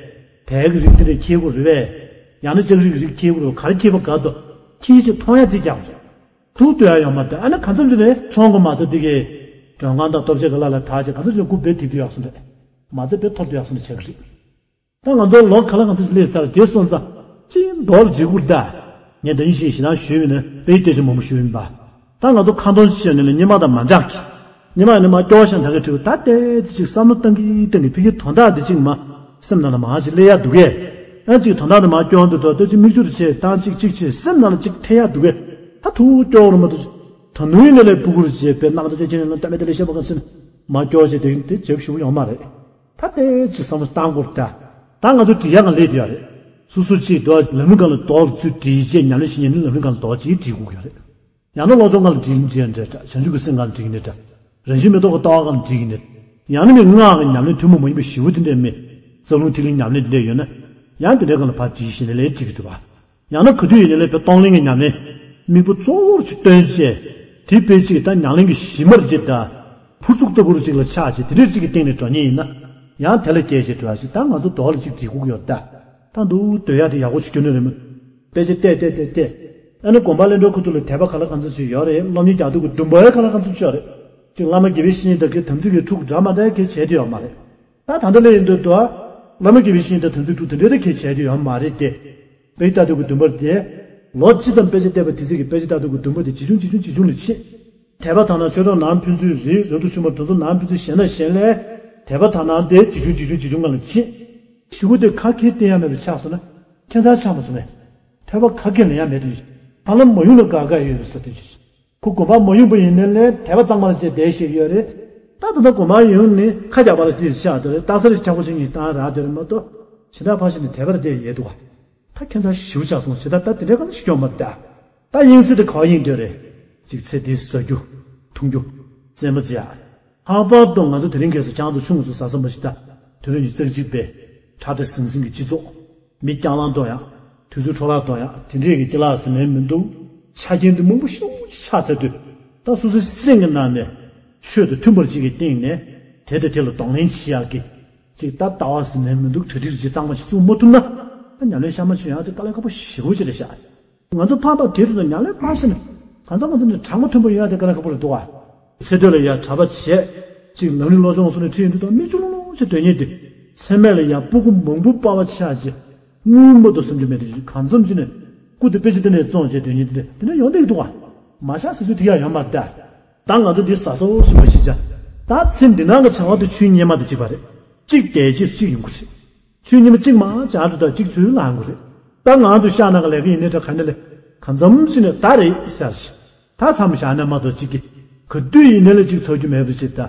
པས། དལ་གྱི་རིགས་དེ་འདྲ་འཁྱེར་དགོས་རེད་པས། ཡང་ན་ལྕགས་རིགས་རིགས་འཁྱེར་དགོས་རེད། ག་རེ་འཁྱེར་པ་དགའ་འདུག་འཁྱེར་བྱས་མཐོང་ཡ་རྩིས་རྒྱག་དགོས། ཐུག་སྡོད་ཡ་ཡོད་མ་རེད། ཨ་ནི་གང་འཚམ་ཅིག་ནས་ཚོང་གི་མ་རྩ་དེ་གའི་མགྲོན་ཁང་དང་ལྟོ་ཆས་ག་ལ་ལ་དག་བྱས། གང་འཚམ་ཅིག་སྒུག་བསྡད་ཐིག་ཐིག་ཡག་སོང་རེད། མ་རྩ་དཔེ་འཐོར་དུ་ཡག་སོང་རེད། ཆགས་ཀྱི་རེད། ད་ང་ཚོ་ལོ་ག་ལ་གང་འཚམ་ཅིག་སླེབས་ཚར། དེ་སོང་ཙང་ཅིག་མདོར་བསྡུས་ཀྱི་ད། ངས་ད་ཡིན་ཞེས་ཞེ་དྲག་ཞུས་པ་ཡིན་ན་དཔེ་སྐད་ཆ་མང་པོ་ཞུས་ཡིན་པ། ད་ང་ཚོ་ཁ་འདོན་བྱས་ནས་ལ་སྔོན་མ་དང་མ་འདྲ་གི། སྔོན་མ་ཡིན་ན་མར་སྐྱོར་བཞག་ད་ག་བྲིས། ད་ལྟའི་ཅིག་བསམ་བློ་བཏང་གི་བཏང་གི་ཕ་གིའི་དོན་དག་འདི་ཅིག་མ་སེམས་ནང་ལ་མར་ཞིག་སླེབས་ཡ་འདུག་གས། ཨ་ཅིག་དོན་དག་འདི་མར་སྐྱོར་འདུག་ད་ལྟ་ཅིག་མིག་ཆུ་རེ་བྱས་བཏང་། ཅིག་ཅིག་བྱས་སེམས་ནང་ལ་ཅིག་ཐེ་ཡ་འདུག་གས། ད་ཐུག་སྐྱོར་རུ་མ་འདུག་ད་ནུས་ནས་ལས་སྤུ་གུ་རེ་བྱས་པའི་རྣམ་ཐར་ཅན་ཅན་ལ་གཏམ་མེད་དེ་ལས་བཤད་པ་ག་ཟེར་ན། མར་སྐྱོར་བྱས་དེ་དེ་བྱེད་ཞུ་ཡོང་མ་རེད། ད་ལྟའི་ཅིག་བསམ་བློ་བཏང་དགོས་ད། ད་ང་ཚོ་འབྲི་ཡག་ག་ལས་དེ་ཡ་རེད། སོ་སོ་ཅིག་འདུག་ལམ་རིམ་སྒང་ལ་རྡོག་ཚུར་བྲིས་བྱས། ཉམས་ལེན་བྱེད་ཉིན་ནི་ལམ་རིམ་སྒང་ལ་རྡོག་ཅིག་བྲིས་དགོས་ཀྱི་ཡོད་རེད། ཡང་ན་བློ་སྦྱོང་སྒང་ལ་བྲིས་ཀྱི་འདྲ་འདྲ་འདྲ། བྱང་ཆུབ་ཀྱི་སེམས་སྒང་ལ་བྲིས་ཀྱི་འདྲ་འདྲ། རང་བཞིན་མེད་རྟོགས་ཀྱི་ལྟ་བ་སྒང་ལ་བྲིས་ཀྱི་འདྲ། ཡང་ན་མི་སྔགས་ཀྱི་ཉམས་ལེན་ཐུན་མོང་མ་ཡིན་པའི་ཞི་བ་དེ་འདྲ་མེད། རྩ་རླུང་ཐིག་ལེའི་ཉམས་ལེན་དེ་འདྲ་ཡོད་ན། ཡང་དེ་འདྲའི་སྒང་ལ་ཕར་བྲིས་ཤིང་ལས་ལས་བྲིས་ཀྱི་འདུག་བ། ཡང་ན་ག་དུས་ཡིན་ནའི་ལས་དཔེ་གཏོང་ལེན་གྱི་ཉམས་ལེན། དམིགས་པ་གཙོ་བོར་ཅིག་བཏོན་བྱས། དེ་དཔེ་ཅིག་ད་ཉམས་ལེན་གྱི་གཞི་མར་ཅིག་ད། ཕུར་ཚུགས་ལྟ་བུར་ཅིག་ལ་ཆགས་བྱས། དེ་འདྲའི་ཅིག་གི་སྟེང་ནས་འགྲོ་ཉེན་ཡིན་ན། ཡང་དེ་ལ་སྐད་ཆ་འགྲོ་ཡ་ཞིག་ད་ང་ཚོ་རྡོག་ལ་ཅིག་བྲིས་དགོས་ཀྱི་ཡོད་ད། ད་འདུག་སྡོད་ཡ་དེ་ཡག་པོ་ཞིག་ཁྱོན་ནས་རེད་མོད། དཔེ་ཆ་བལྟས་བལྟས་བལྟས་བལྟས། ཨ་ནི་དགོན་པ་ལྷན་གྲོའི་ཁ་ཐུག་ལ་དད་པ་ག་ལ་གང་འཚམ་ཞིག་ཡོད་རེད། སློབ་གཉེར་རྒྱག་འདོད་ཀྱི་འདུན་པ་ཡང་ག་ལ་གང་འཚམ་ཞིག་ཡོད་རེད། ཅིག་བླ་མ་དགེ་བའི་བཤེས་གཉེན་དང་གི་དམ་ཚིག་གི་ཕྲུ་གུ་འདྲ་མ་འདྲ་གི་བྱས་དེ་ཡོད་མ་རེད། ད་ད་ལྟ་ལས་ཡིན་འདོད་དོ། བླ་མ་དགེ་བའི་བཤེས་གཉེན་དང་དམ་ཚིག་ཕྲུ་གུ་དེ་འདྲའི་ད་གས་བྱས་དེ་ཡོད་མ་རེད་དེ། དཔེ་ཆ་ལྟ་འདོད་ཀྱི་འདུན་པ་དེ། ལོ་གཅིག་ཙམ་དཔེ་ཆ་བལྟས་པ་དེ་ཚོ་གི་དཔེ་ཆ་ལྟ་འདོད་ཀྱི་འདུན་པ་དེ་ཇེ་ཆུང་ཇེ་ཆུང་ཇེ་ཆུང་ལ་ཕྱིན། དད་པ་དག་སྣང་ཆོས་གྲོགས་ནང་ཕན་ཚུན་རེད། རབ་ཏུ་བྱུང་བ་དེ་ཚོ་ནང་ཕན་ཚུན་ཞེད་སྣང་ཞེད་སྣང་། དད་པ་དག་སྣང་དེ་ཇེ་ཆུང་ཇེ་ཆུང་ཇེ་ཆུང་སྒང་ལ་ཕྱིན། ཕྲུ་གུ་དེ་ཁ་སྐད་བསྟན་ཡ་མེད་པ་ཆགས་སོང་ན། ཁྱད་མཚར་ཆགས་མ་སོང་ངས། ཐོས་པ་ག་གེ་ལེན་ཡ་མེད་དུས། ཧ་ལམ་མ་ཡོང་ལ་དགའ་དགའ་ཡོད་པའི་ས་དེ་ཞིག་ཁོ་དགོན་པ་མ་ཡོང་པ་ཡིན་ནའི་ལས་དད་པ་གཙང་མ་ལ་བྱས་བསྡད་ཤེས་ཡོད་རེད། ད་ད་ལྟ་དགོན་པ་ཡོང་ནས་ཁ་རྒྱག་པ་ལ་དེ་ཤ་དེ་རེད། རྟགས་གསལ་ཆག་པོ་ཆེ་གཉིས་བཏང་རག་དེ་རེད་མ་གཏོགས། ཞེ་དྲག་ཕར་ཕྱིན་ནས་དད་པ་ལ་བསྡད་ཡས་འདུག་ག་ད་ཁྱད་མཚར་ཞེ་པོ་ཆགས་སོང་། ཞེ་དྲག་ད་དེ་འདྲའི་ག་ལ་ཞིག་སྐྱོན་མ་རེད་ད། ད་དབྱིངས་གསལ་དེ་ག་བ་དབྱིངས་དེ་རེད། ཅིག་ཚེ་འདི་ཟ་རྒྱུ། འཐུང་རྒྱུ། རྩེད་མོ་རྩེ་ཡ། ལྷག་པར་དུ་ང་ཚོ་དེ་རིང་ཁ་སང་ཁྱེད་ཚོ་ཆུང་ངུ་ཚོ་ཟ་ས་མ་ཤི་ད། དུས་རབས་ཉི་ཤུ་རྩ་གཅིག་པའི་ཁྲ་ཁྲ་ཟིང་ཟིང་གི་སྤྱི་ཚོགས། མི་སྐྱག་ལང་གཏོང་ཡག་དུས་ཚོད་འཕྲོ་བརླག་གཏོང་ཡག་དེ་འདྲས་ཀྱི་སྤྱི་ལག་ཟིན་ནས་མི་འདུག་ཆ་རྐྱེན་དེ་མང་པོ་ཞེ་པོ་ཅིག་ཆགས་ཚར་དུས། ད་སོ་སོའི་སེམས་ཀྱི་ནང་ནས་ཆོས་དང་མཐུན་པར་ཅིག་གི་སྟེང་ནས་དེ་དང་དེ་ལ་གདོང་ལེན་བྱེད་ཡག་གི་ཅིག་ད་ལྟ་བ་ཟིན་ནས་མི་འདུག་གྲ་སྒྲིག་ཅིག་གཙང་མ་ཞིག་བཙུགས་མ་ཐུབ་ན། ད་ཉམས་ལེན་བྱ་མ་བྱེད་ཡག་དེ་དཀའ་ལས་ཁག་པོ་ཞེ་པོ་ཅིག་རེད་ཤག་ང་ཚོ་ཕར་ཕར་དེ་རུ་ཉམས་ལེན་ཕར་ཕྱིན་ན། གང་ཚང་གང་ཚང་ནས་གྲངས་མ་མཐུན་པོ་ཡོང་ཡ་དེ་དཀའ་ལས་ཁག་པོ་རེད་འདུག་ག་ཚེ་སྟོད་ལ་ཡ་གྲྭ་པ་བྱས། གཅིག་ལམ་རིམ་བློ་སྦྱོང་སོགས་ནས་ཁྲིད་ཡོང་དུས་དང་མིག་ཆུ་ལྷུང་ལྷུང་བྱས་སྡོད་མཁན་དེ། ཚེ་སྨད་ལ་ཡ་སྤུ་གུ་མང་པོ་སྤར་བ་ཆགས་བྱས། དངུལ་མ་གཏོགས་སེམས་ཁྲལ་མེད་དེ། གང་འཚམ་ཅིག་ནས་སྐུ་དེ་དཔེ་ཆ་དེ་ནས་བཙོང་བྱས་སྡོད་མཁན་དེ་འདྲ་དེ་འདྲ་ཡོང་བསྡད་ཀྱི་འདུག་ག་མ་ཤག་ཟེར་ཚུལ་དེ་ཡ་ཡོད་མ་རེད་ད། ད་ང་ཚོ་འདི་ཟ་སོ་སོ་མ་ཤི་ཅག་ད་ཚེ་འདི་ནང་གི་བྱ་བ་དེ་ཆོས་ཉིད་མ་དང་གཅིག་པ་རེད། གཅིག་བསྡད་རྗེས་སུ་གཅིག་ཡོང་གི་རེད། ཆོས་ཉིད་མ་གཅིག་མ་ཅག་འགྲོ་དང་གཅིག་ཚུར་ལངས་དགོས་རེད། ད་ང་ཚོ་ཤག་ནང་གི་ལས་ཀ་ཡིན་ནའི་འདྲ་ག་ནས་ལས། གང་འཚམ་ཞིག་ནས་ད་རེད་ཟེར་ཞིག་ད་མཚམས་བཞག་ནས་མ་གཏོགས་གཅིག་གིས་ག་དུས་ཡིན་ནའི་ལས་གཅིག་ཚོར་རྒྱུ་མེད་པ་ཞིག་ད།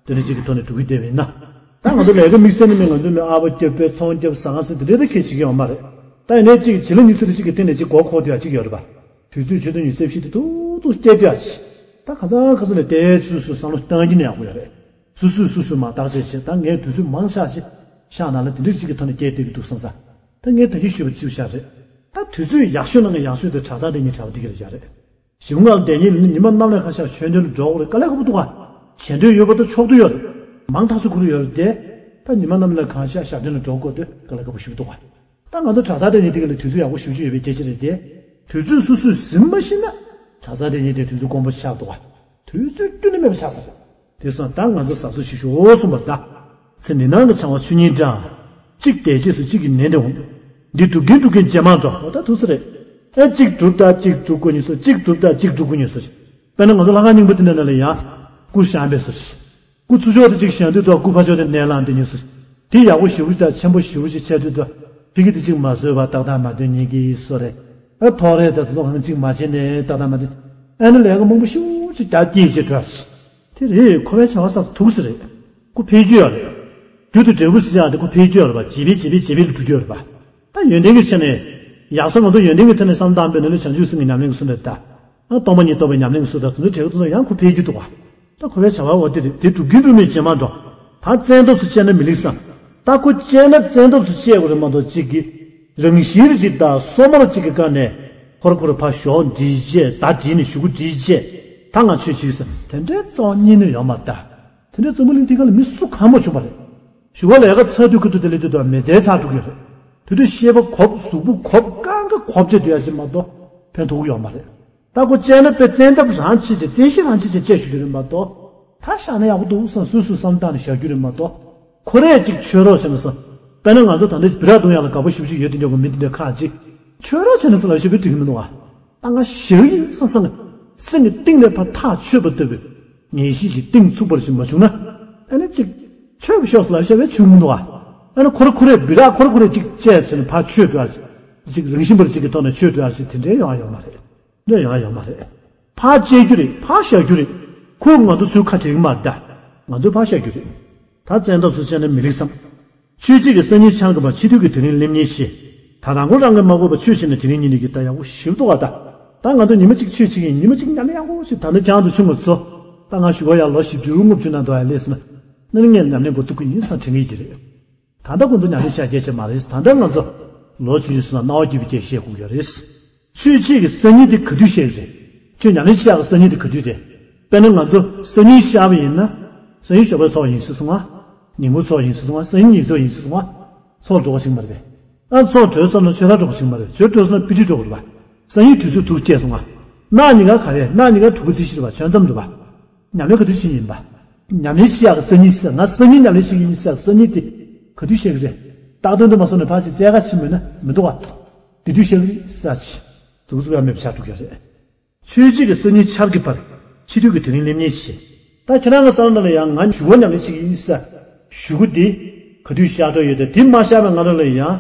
དེ་འདྲ་གཅིག་གི་ཐོག་ནས་འགྲོ་གི་བསྡད་པ་ཡིན་ན། ད་ང་ཚོ་ལས་ཀ་དམིགས་བསལ་ནི་མིན། ང་ཚོ་ནི་ཨ་ཕ་སྐྱབས་པས་ཚོང་སྐྱབས་ཟ་ཁང་ཟེར་དེ་འདྲའི་ད་གལ་ཆེ་གི་ཡོད་མ་རེད། ད་ཡིན་ནའི་གཅིག་བྱི་ལ་ཉི་ཤུ་རེ་གཅིག་གི་སྟེང་ནས་གཅིག་མགོ་འཁོར་དུ་ཡ་གཅིག་ཡོད་རེད་པ། དུས་ཚོད་ཆུ་ཚོད་ཉི་ཤུ་རྩ་བཞི་དེ་ཐུག་ཐུག་སྐྱེལ་དུ་ཡ་གཅིག་ད་ག་ཚང་ག་ཚོད་ནས་བལྟས་སུ་སུ་བསམ་བློ་གཏོང་གི་ནས་ཡག་པོ་ཡོད་རེད། སུ་སུས་སུ་སུ་མ་བརྟག་དཔྱད་བྱས། ད་ངས་དུས་ཚོད་མང་ཤག་ཅིག་ཤག་ནང་ལ་དེ་འདྲ་ཞིག་གི་ཐོག་ནས་སྐྱེལ་བསྡད་ཀྱི་འདུག་བསམ་ས། ད་ངས་ད་གིན་ཞུས་པ་གཅིག་པ་ཤག་རེད། ད་དུས་ཚོད་ཡག་ཤོས་ནང་གི་ཡག་ཤོས་དེ་གྲྭ་ཚང་དེ་ཉིད་གྲྭ་པ་དེ་ག་རེད་ཡ་རེད། ཞིབ་ངག་དེ་ཉིད་ནི་ཉི་མ་གནམ་ལས་ཁ་ཤར་ཆོས་འདོན་ལ་འགྲོ་དགོས་རེད། དཀའ་ལས་ཁག་པོ་འདུག་ག་བྱེད་འདོད་ཡོད་པ་དང་ཆོག་འདོད་ཡོད་རེད། མང་ཐག་ཆོད་ཁུར་ཡོད་རེད་དེ། ད་ཉི་མ་གནམ་ལས་གང་ཤར་ཞག་འདོན་ལ་འགྲོ་དགོས་དེ་དཀའ་ལས་ཁག་པོ་ཞིག་འདུག་ག་ད་ང་ཚོ་གྲྭ་ཚང་དེ་ཉིད་དེ་ག་ལ་དུས་ཚོད་ཡག་པོ་ཞེ་པོ་ཅིག་ཡོད་པའི་སྐད་ཆ་རེད་དེ། དུས་ཚོད་སོ་སོས་ཟིན་མ་ཤེས་ན། གྲྭ་ཚང་དེ་ཉིད་དེ་དུས་ཚོད་དཀོན་པོ་ཆགས་འདུག་ག་དུས་ཚོད་ཁྱོན་ནས་མེད་པ་ཆགས་ས་རེད། དེ་སོང་ད་ང་ཚོ་གཟབ་གཟབ་ཞིག་ཞུའོ་གསུངས་པ་ད། ཚེ་འདི་སྣང་གི་འཆང་བ་ཆོས་ཉིད་འདྲ། གཅིག་བསྡད་རྗེས་སུ་གཅིག་གིས་ནན་ཏན་འོང་། འདི་སྒྲུབ་ཀྱིན་སྒྲུབ་ཀྱིན་རྗེས་མ་འགྲོ། འོ་ད་ཐུག་ས་རེད། ཨེ་གཅིག་སྒྲུབ་དང་གཅིག་སྒྲུབ་དགོས་ཉིན་སུ། གཅིག་སྒྲུབ་དང་གཅིག་སྒྲུབ་དགོས་ཉིན་སུ། དཔེར་ན་ང་ཚོ་ལྷ་ཁང་རྙིང་པ་དེ་འདྲ་ནང་ལ་ཡང་། སྐུ་བཞེངས་པའི་སུ་ཞིག་སྐུ་ཚུར་ཕྱོགས་དེ་གཅིག་བཞེངས་དུས་དང་སྐུ་ཕར་ཕྱོགས་དེ་ནས་ལངས་དེ་ཉིན་སུ། དེ་ཡག་པོ་ཞེ་པོ་ཅིག་དང་ཆེན་པོ་ཞེ་པོ་ཅིག་བྱས་དུས་དང་ཕ་གི་དེ་གཅིག་མ་བཟོས་པ་ཏག་ཏག་མ་སྟོན་ཉིན་གྱི་སུ་རེད། ཨ་ཐོག་རེད་ད་ཚོ་ཧང་གཅིག་མ་བྱས་ནས་ཏག་ཏག་མ་སྟོན། ཨ་ནི་ལས་ཀ་མང་པོ་ཞེ་པོ་ཅིག་རྒྱ་སྐྱེད་བྱེད་འགྲོ་ཞིག་དེ་རེད། ཁོ་པའི་བྱ་བ་ས་ཐུག་ས་རེད། སྐུ་འཕེལ་རྒྱུ་ཡོད་རེད། རྒྱུ་དང་འབྲས་བུ་ཟེར་ཡག་དེ་སྐུ་འཕེལ་རྒྱུ་ཡོད་རེད་པ། རྗེས་འཕེལ་རྗེས་འཕེལ་རྗེས་འཕེལ་ལ་འགྲོ་རྒྱུ་ཡོད་རེད་པ། ད་ཡོན་ཏན་གྱི་ཆ་ནས། ཡག་ས་ང་ཚོ་ཡོན་ཏན་གྱི་ཐད་ནས་བསམ་བློ་བཏང་པས་ན་ནི་བྱང་ཆུབ་སེམས་ཀྱི་ཉམས་ལེན་གྱི་སུ་འདྲ་ད། ཨ་སྟོང་པ་ཉིད་རྟོགས་པའི་ཉམས་ལེན་གྱི་སུ་འདྲ་དེ་ཚོ་བྱེད་དགོས་དུས་ཡང་སྐུ་འཕེལ་རྒྱུ་འདུག་པ། ད་ཁོ་པའི་བྱ་བ་འོ་དེ་རེད། དེ་སྒྲུབ་ཀྱིན་སྒྲུབ་མིན་རྗེས་མ་འགྲོ། ད་བཙན་ཐབས་སུ་བཅད་ན་མི་ལེགས་སམ། ད་ཁོ་བཅད་ན་བཙན་ཐབས་སུ་བཅད་དགོས་རེད་མ་གཏོགས་གཅིག་གིས། རང་བཞིན་རེ་གཅིག་དང་སོ་མ་རེ་གཅིག་གི་སྒང་ནས་ཁོ་རེ་ཁོ་རེ་ཕར་ཞོག་འདྲིས་བྱས། ད་འདྲིས་ནས་གཞུག་གུ་འདྲིས་བྱས། ད་ང་ཆོས་བྱེད་ཀྱི་ཟེར་དེ་འདྲའི་རྩ་བ་ཉིད་ནས་ཡོད་མ་རེད་ད། དེ་འདྲའི་འཛམ་བུ་གླིང་འདི་སྒང་ལ་མི་སུ་གང་མ་བྱུང་བ་རེད། གཞུག་གུ་ལས་ཀ་ཚར་དུས་ཁ་ཐུག་དེ་ལས་དུས་དུ་མི་ཚེ་ཚར་འགྲོ་གི་རེད། དེ་དུས་ཤེས་པ་གོབ། གཟུགས་པོ་གོབ། གང་ག་གོབ་བྱས་སྡོད་ཡ་ཅིག་མ་གཏོགས་ཕན་ཐོགས་ཀྱི་ཡོད་མ་རེད། ད་ཁོ་བཙལ་ན་དཔེ་བཙལ་ཐབས་རང་བྱེད་བྱས། བཙལ་ཤེས་རང་བྱེད་བྱས་བྱས་ཞུ་རྒྱུ་རེད་མ་གཏོགས། ད་བཞག་ན་ཡག་པོ་འདུག་བསམ་སོ་སོས་བསམ་བཏང་ནས་བཞག་རྒྱུ་རེད་མ་གཏོགས། ཁོ་རས་ཅིག་ཆོས་རོགས་བྱས་ན་བསམ། དཔེར་ན་ང་ཚོ་ད་ལྟ་སྦི་རག་བརྡུང་ཡག་ལ་དགའ་པོ་ཞེ་པོ་ཅིག་ཡོད་དེ་འདྲ་གི་མི་དེ་འདྲ་ཁག་ཅིག་ཆོས་རོགས་བྱས་ན་བསམ་ལ་ཞེ་པོ་འགྲིག་གི་མི་འདུག་ཨ། ད་ང་ཞེ་པོ་ཡིན་བསམ་བསམ་ནས་སེམས་ཀྱི་གཏིང་ནས་ཕར་ཐག་ཆོད་པ་ལྟ་བུའི་ངེས་ཤེས་ཀྱི་གཏིང་ཚུགས་པར་ཞིག་མ་བྱུང་ན། ཨ་ནི་ཅིག་ཆོས་པའི་ཕྱོགས་སུ་ལ་བཤད་པའི་ཆུང་མི་འདུག་ཨ། ཨ་ནི་ཁོ་རེ་ཁོ་རེ་སྦི་རག་ཁོ་རེ་ཁོ་རེ་ཅིག་བཅད་ཟེར་ནས་ཕར་ཆོས་འགྲོ་ཡ་ཅིག་རང་བཞིན་པར་ཅིག་གི་ཐོག་ནས་ཆོས་འགྲོ་ཡ་ཅིག་དེ་འདྲའི་ཡོང་ཡ་ཡོད་མ་རེད། འདྲ་ཡོང་ཡ་ཡོད་མ་རེད། ཕར་བཅད་རྒྱུ་རེད། ཕར་བཞག་རྒྱུ་རེད། ཁོས་ང་ཚོ་ཚུར་ཁ་བྲལ་གི་མ་རེད་ད། ང་ཚོས་ཕར་བཞག་རྒྱུ་རེད། ད་བཙན་ཐབས་སུ་བྱས་ན་མི་ལེགས་སམ། ཆོས་བྱེད་ཀྱི་སང་ཉིན་འཆར་དགོས་པ། འཆི་དུས་ཀྱི་དུས་རིང་སླེབས་ཉེན་ཆེ། ད་རང་མགོ་རང་གིས་མ་སྒུར་བར་ཆོས་བྱས་ན་དེ་རིང་ཉིན་ནས་ཀྱི་ད་ཡག་པོ་ཞེ་པོ་འདུག་ག་ད། ད་ང་ཚོ་ཉི་མ་གཅིག་ཆོས་བྱེད་ཀྱི་ཡིན། ཉི་མ་གཅིག་ཉམས་ལེན་ཡག་པོ་བྱེད། ད་ནི་བྱང་དུ་ཆུད་མ་ཚོ། ད་ང་གཞུག་གུ་ཡར་ལོ་བཞི་བཅུ་ལྔ་བཅུ་ནང་དུ་ཡར་སླེབས་སོང་ན། ནི་ངས་ཉམས་ལེན་འགོ་བཙུགས་ཀྱི་ཡིན་བསམ་དྲན་གྱི་ཡོད་ཀྱི་རེད། ད་ལྟ་ཁོང་ཚོ་ཉམས་ལེན་བྱ་རྒྱུ་ཅིག་མ་རེད། ད་ལྟ་ང་ཚོ་ལོ་བཅུ་བཞི་སོང་ན་སྣང་བ་སྐྱིད་པོ་ཅིག་བཤད་དགོས་ཀྱི་རེད། ཆོས་བྱེད་ཀྱི་སང་ཉིན་དེ་ག་དུས་བཤད་ཀྱི་རེད། ཁྱོད་ཉམས་ལེན་བྱེད་ཡག་གི་སང་ཉིན་དེ་ག་དུས་རེད། དཔེར་ན་ང་ཚོ་སང་ཉིན་ཤར་བ་ཡིན་ན། སང་ཉིན་ཞོགས་པའི་ཚོགས་ཡིན་སྲིད་སོང་ང་། ཉིན་གུང་ཚོགས་ཡིན་སྲིད་སོང་ང་། སང་ཉིན་ཉིན་ཚོགས་ཡིན་སྲིད་སོང་ང་། ཚོགས་འགྲོ་བ་ཞིག་མ་རེད་པས། ཨ། ཚོགས་གྲོལ་སོང་ན་ཆོས་ར་འགྲོ་བ་ཞིག་མ་རེད། ཆོས་གྲོལ་སོང་ན་དཔེ་ཁྲིད་འགྲོ་དགོས་རེད་པ། སང་ཉིན་དུས་ཚོད་དུ་སྐྱེལ་སོང་ང་། གནངས་ཉིན་ག་ག་རེ། གནངས་ཉིན་ག་དྲུག་པ་རྩིས་བཞི་རེད་པ། ཆོས་མཚམས་རེད་པ། ཉམས་ལེན་ག་དུས་བྱེད་ཡིན་པ། ཉམས་ལེན་བྱེད་ཡག་གི་སང་ཉིན་ཟེར། ང་སང་ཉིན་ཉམས་ལེན་བྱེད་ཀྱི་ཡིན་ཟེར་སང་ཉིན་དེ་ག་དུས་བཤད་ཀྱི་རེད། རྟག་དོན་དུ་མ་སོང་ནས་ཕར་ཞིག་བཙལ་ག་ཕྱིན་མེད་ན་མི་འདུག་ག། དེ་དུས་བཤད་ཀྱི་རེད་ཟེར་ཅིག་འདུག་ཚུགས་ཡ་མེད་པ་ཆགས་འགྲོ་གི་རེད། ཆོས་བྱེད་ཀྱི་སང་ཉིན་འཆར་གྱི་བར། འཆི་དུས་ཀྱི་དུས་རིང་སླེབས་ཉེན་ཆེ། ད་ཁྱེད་རང་གི་བསམ་བློ་ལ་ཡང་ང་གཞུག་གུ་ཉམས་ལེན་བྱེད་ཀྱི་ཡིན་ཟེར། གཞུག་གུ་དེ་ག་དུས་ཤར་འགྲོ་ཡོད་དེ། དེ་མ་ཤར་བའི་སྔ་རོལ་ལ་ཡང་